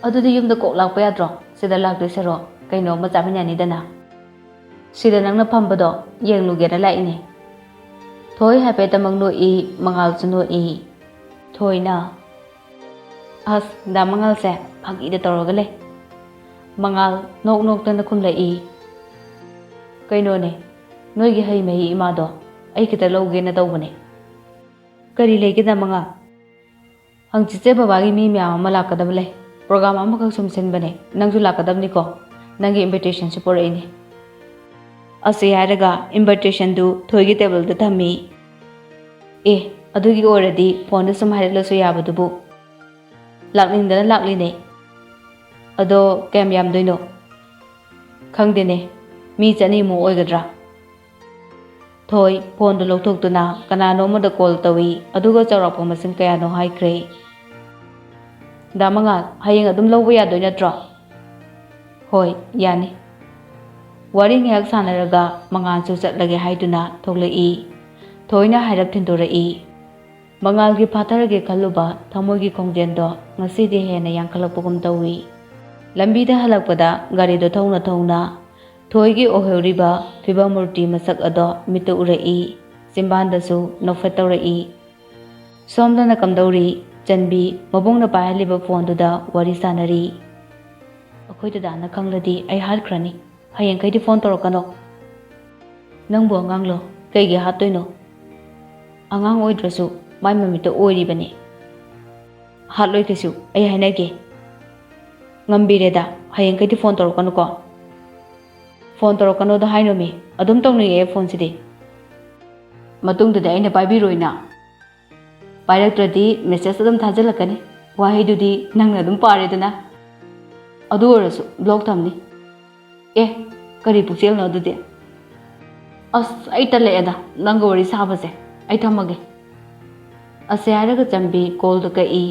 "ꯑꯗꯨꯗꯤ ꯌꯨꯝꯗ ꯀꯣꯛ ꯂꯥꯛꯄ ꯌꯥꯗ꯭ꯔꯣ? ꯁꯤꯗ ꯂꯥꯛꯇꯣꯏ ꯁꯔꯨꯛ ꯀꯩꯅꯣ ꯑꯃ ꯆꯥꯃꯤꯟꯅꯅꯤꯗꯅ꯫ ꯁꯤꯗ ꯅꯪꯅ ꯐꯝꯕꯗꯣ ꯌꯦꯡꯂꯨꯒꯦꯅ ꯂꯥꯛꯏꯅꯦ꯫" ꯊꯣꯏ ꯍꯥꯏꯐꯦꯠꯇꯃꯛ ꯅꯣꯛꯏ, ꯃꯉꯥꯜꯁꯨ ꯅꯣꯛꯏ꯫ ꯊꯣꯏꯅ, "ꯑꯁ, ꯗꯥ ꯃꯉꯥꯜꯁꯦ ꯐꯥꯒꯤꯗ ꯇꯧꯔꯒ ꯂꯩ꯫" ꯃꯉꯥꯜ ꯅꯣꯛ ꯅꯣꯛꯇꯅ ꯈꯨꯝꯂꯛꯏ꯫ "ꯀꯩꯅꯣꯅꯦ, ꯅꯣꯏꯒꯤ ꯍꯩ ꯃꯍꯤ ꯏꯃꯥꯗꯣ ꯑꯩ ꯈꯤꯇ ꯂꯧꯒꯦꯅ ꯇꯧꯕꯅꯦ꯫" "ꯀꯔꯤ ꯂꯩꯒꯦ, ꯗꯥ ꯃꯉꯥꯜ?" "ꯍꯪꯆꯤꯠꯁꯦ ꯕꯕꯥꯒꯤ ꯃꯤ ꯃꯌꯥꯝ ꯑꯃ ꯂꯥꯛꯀꯗꯕ ꯂꯩ꯫ ꯄ꯭ꯔꯣꯒ꯭ꯔꯥꯝ ꯑꯃꯈꯛ ꯁꯨꯝ ꯁꯤꯟꯕꯅꯦ꯫ ꯅꯪꯁꯨ ꯂꯥꯛꯀꯗꯕꯅꯤꯀꯣ꯫ ꯅꯪꯒꯤ ꯏꯟꯚꯤꯇꯦꯁꯟꯁꯨ ꯄꯨꯔꯛꯏꯅꯦ꯫" ꯑꯁꯤ ꯍꯥꯏꯔꯒ ꯏꯟꯚꯤꯇꯦꯁꯟꯗꯨ ꯊꯣꯏꯒꯤ ꯇꯦꯕꯜꯗ ꯊꯝꯃꯤ꯫ "ꯑꯦ, ꯑꯗꯨꯒꯤ ꯑꯣꯏꯔꯗꯤ ꯐꯣꯟꯗ ꯁꯨꯝ ꯍꯥꯏꯔꯛꯂꯁꯨ ꯌꯥꯕꯗꯨꯕꯨ꯫ ꯂꯥꯛꯅꯤꯡꯗꯅ ꯂꯥꯛꯂꯤꯅꯦ꯫ ꯑꯗꯣ ꯀꯌꯥꯝ ꯌꯥꯝꯗꯣꯏꯅꯣ? ꯈꯪꯗꯦꯅꯦ, ꯃꯤ ꯆꯅꯤꯃꯨꯛ ꯑꯣꯏꯒꯗ꯭ꯔꯥ?" ꯊꯣꯏ ꯐꯣꯟꯗꯨ ꯂꯧꯊꯣꯛꯇꯨꯅ ꯀꯅꯥꯅꯣ ꯑꯃꯗ ꯀꯣꯜ ꯇꯧꯏ, ꯑꯗꯨꯒ ꯆꯥꯎꯔꯥꯛꯄ ꯃꯁꯤꯡ ꯀꯌꯥꯅꯣ ꯍꯥꯏꯈ꯭ꯔꯦ꯫ "ꯗꯥ ꯃꯉꯥꯜ, ꯍꯌꯦꯡ ꯑꯗꯨꯝ ꯂꯧꯕ ꯌꯥꯗꯣꯏ ꯅꯠꯇ꯭ꯔꯣ?" "ꯍꯣꯏ, ꯌꯥꯅꯤ꯫" ꯋꯥꯔꯤ ꯉꯥꯏꯍꯥꯛ ꯁꯥꯟꯅꯔꯒ ꯃꯉꯥꯜꯁꯨ ꯆꯠꯂꯒꯦ ꯍꯥꯏꯗꯨꯅ ꯊꯣꯛꯂꯛꯏ꯫ ꯊꯣꯏꯅ ꯍꯥꯏꯔꯞ ꯊꯤꯟꯗꯣꯔꯛꯏ꯫ ꯃꯉꯥꯜꯒꯤ ꯐꯥꯊꯔꯒꯦ ꯈꯜꯂꯨꯕ ꯊꯃꯣꯏꯒꯤ ꯈꯣꯡꯖꯦꯜꯗꯣ ꯉꯁꯤꯗꯤ ꯍꯦꯟꯅ ꯌꯥꯡꯈꯠꯂꯛꯄꯒꯨꯝ ꯇꯧꯏ꯫ ꯂꯝꯕꯤꯗ ꯍꯜꯂꯛꯄꯗ ꯒꯥꯔꯤꯗꯣ ꯊꯧꯅ ꯊꯧꯅ ꯊꯣꯏꯒꯤ ꯑꯣꯏꯍꯧꯔꯤꯕ ꯐꯤꯕꯝ ꯃꯨꯔꯇꯤ ꯃꯁꯛ ꯑꯗꯣ ꯃꯤꯠꯇ ꯎꯔꯛꯏ꯫ ꯆꯤꯝꯕꯥꯟꯗꯁꯨ ꯅꯣꯛꯐꯦꯠ ꯇꯧꯔꯛꯏ꯫ ꯁꯣꯝꯗꯅ ꯀꯝꯗꯧꯔꯤ? ꯆꯟꯕꯤ ꯃꯕꯨꯡꯅ ꯄꯥꯏꯍꯜꯂꯤꯕ ꯐꯣꯟꯗꯨꯗ ꯋꯥꯔꯤ ꯁꯥꯟꯅꯔꯤ꯫ "ꯑꯩꯈꯣꯏ ꯗꯗꯥꯅ ꯈꯪꯂꯗꯤ ꯑꯩ ꯍꯥꯠꯈ꯭ꯔꯅꯤ꯫ ꯍꯌꯦꯡꯈꯩꯗꯤ ꯐꯣꯟ ꯇꯧꯔꯛꯀꯅꯣ꯫" "ꯅꯪꯕꯨ ꯑꯉꯥꯡꯂꯣ? ꯀꯩꯒꯤ ꯍꯥꯠꯇꯣꯏꯅꯣ? ꯑꯉꯥꯡ ꯑꯣꯏꯗ꯭ꯔꯁꯨ ꯃꯥꯏ ꯃꯃꯤꯠꯇ ꯑꯣꯏꯔꯤꯕꯅꯤ꯫" "ꯍꯥꯠꯂꯣꯏ ꯀꯩꯁꯨ, ꯑꯩ ꯍꯥꯏꯅꯒꯦ꯫" "ꯉꯝꯕꯤꯔꯦꯗ, ꯍꯌꯦꯡꯈꯩꯗꯤ ꯐꯣꯟ ꯇꯧꯔꯛꯀꯅꯨꯀꯣ꯫" "ꯐꯣꯟ ꯇꯧꯔꯛꯀꯅꯣꯗ ꯍꯥꯏꯅꯣꯃꯤ, ꯑꯗꯨꯝ ꯇꯧꯅꯤꯡꯉꯛꯑꯦ ꯐꯣꯟꯁꯤꯗꯤ꯫" ꯃꯇꯨꯡꯗꯗꯤ ꯑꯩꯅ ꯄꯥꯏꯕꯤꯔꯣꯏꯅ꯫ ꯄꯥꯏꯔꯛꯇ꯭ꯔꯗꯤ ꯃꯦꯁꯦꯖ ꯑꯗꯨꯝ ꯊꯥꯖꯤꯜꯂꯛꯀꯅꯤ꯫ ꯋꯥꯍꯩꯗꯨꯗꯤ ꯅꯪꯅ ꯑꯗꯨꯝ ꯄꯥꯔꯦꯗꯅ꯫ ꯑꯗꯨ ꯑꯣꯏꯔꯁꯨ ꯕ꯭ꯂꯣꯛ ꯊꯝꯅꯤ꯫ ꯑꯦ, ꯀꯔꯤ ꯄꯨꯛꯆꯦꯜꯅꯣ ꯑꯗꯨꯗꯤ? ꯑꯁ, ꯑꯩ ꯇꯜꯂꯛꯑꯦꯗ ꯅꯪꯒ ꯋꯥꯔꯤ ꯁꯥꯕꯁꯦ꯫ ꯑꯩ ꯊꯝꯃꯒꯦ꯫ ꯑꯁꯦ ꯍꯥꯏꯔꯒ ꯆꯟꯕꯤ ꯀꯣꯜꯗꯣ ꯀꯛꯏ꯫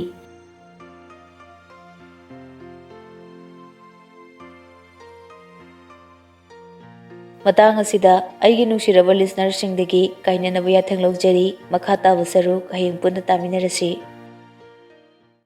ꯃꯇꯥꯡ ꯑꯁꯤꯗ ꯑꯩꯒꯤ ꯅꯨꯡꯁꯤꯔꯕ ꯂꯤꯁꯅꯔꯁꯤꯡꯗꯒꯤ ꯀꯥꯏꯅꯅꯕ ꯌꯥꯊꯪ ꯂꯧꯖꯔꯤ꯫ ꯃꯈꯥ ꯇꯥꯕ ꯁꯔꯨꯛ ꯍꯌꯦꯡ ꯄꯨꯟꯅ ꯇꯥꯃꯤꯟꯅꯔꯁꯤ꯫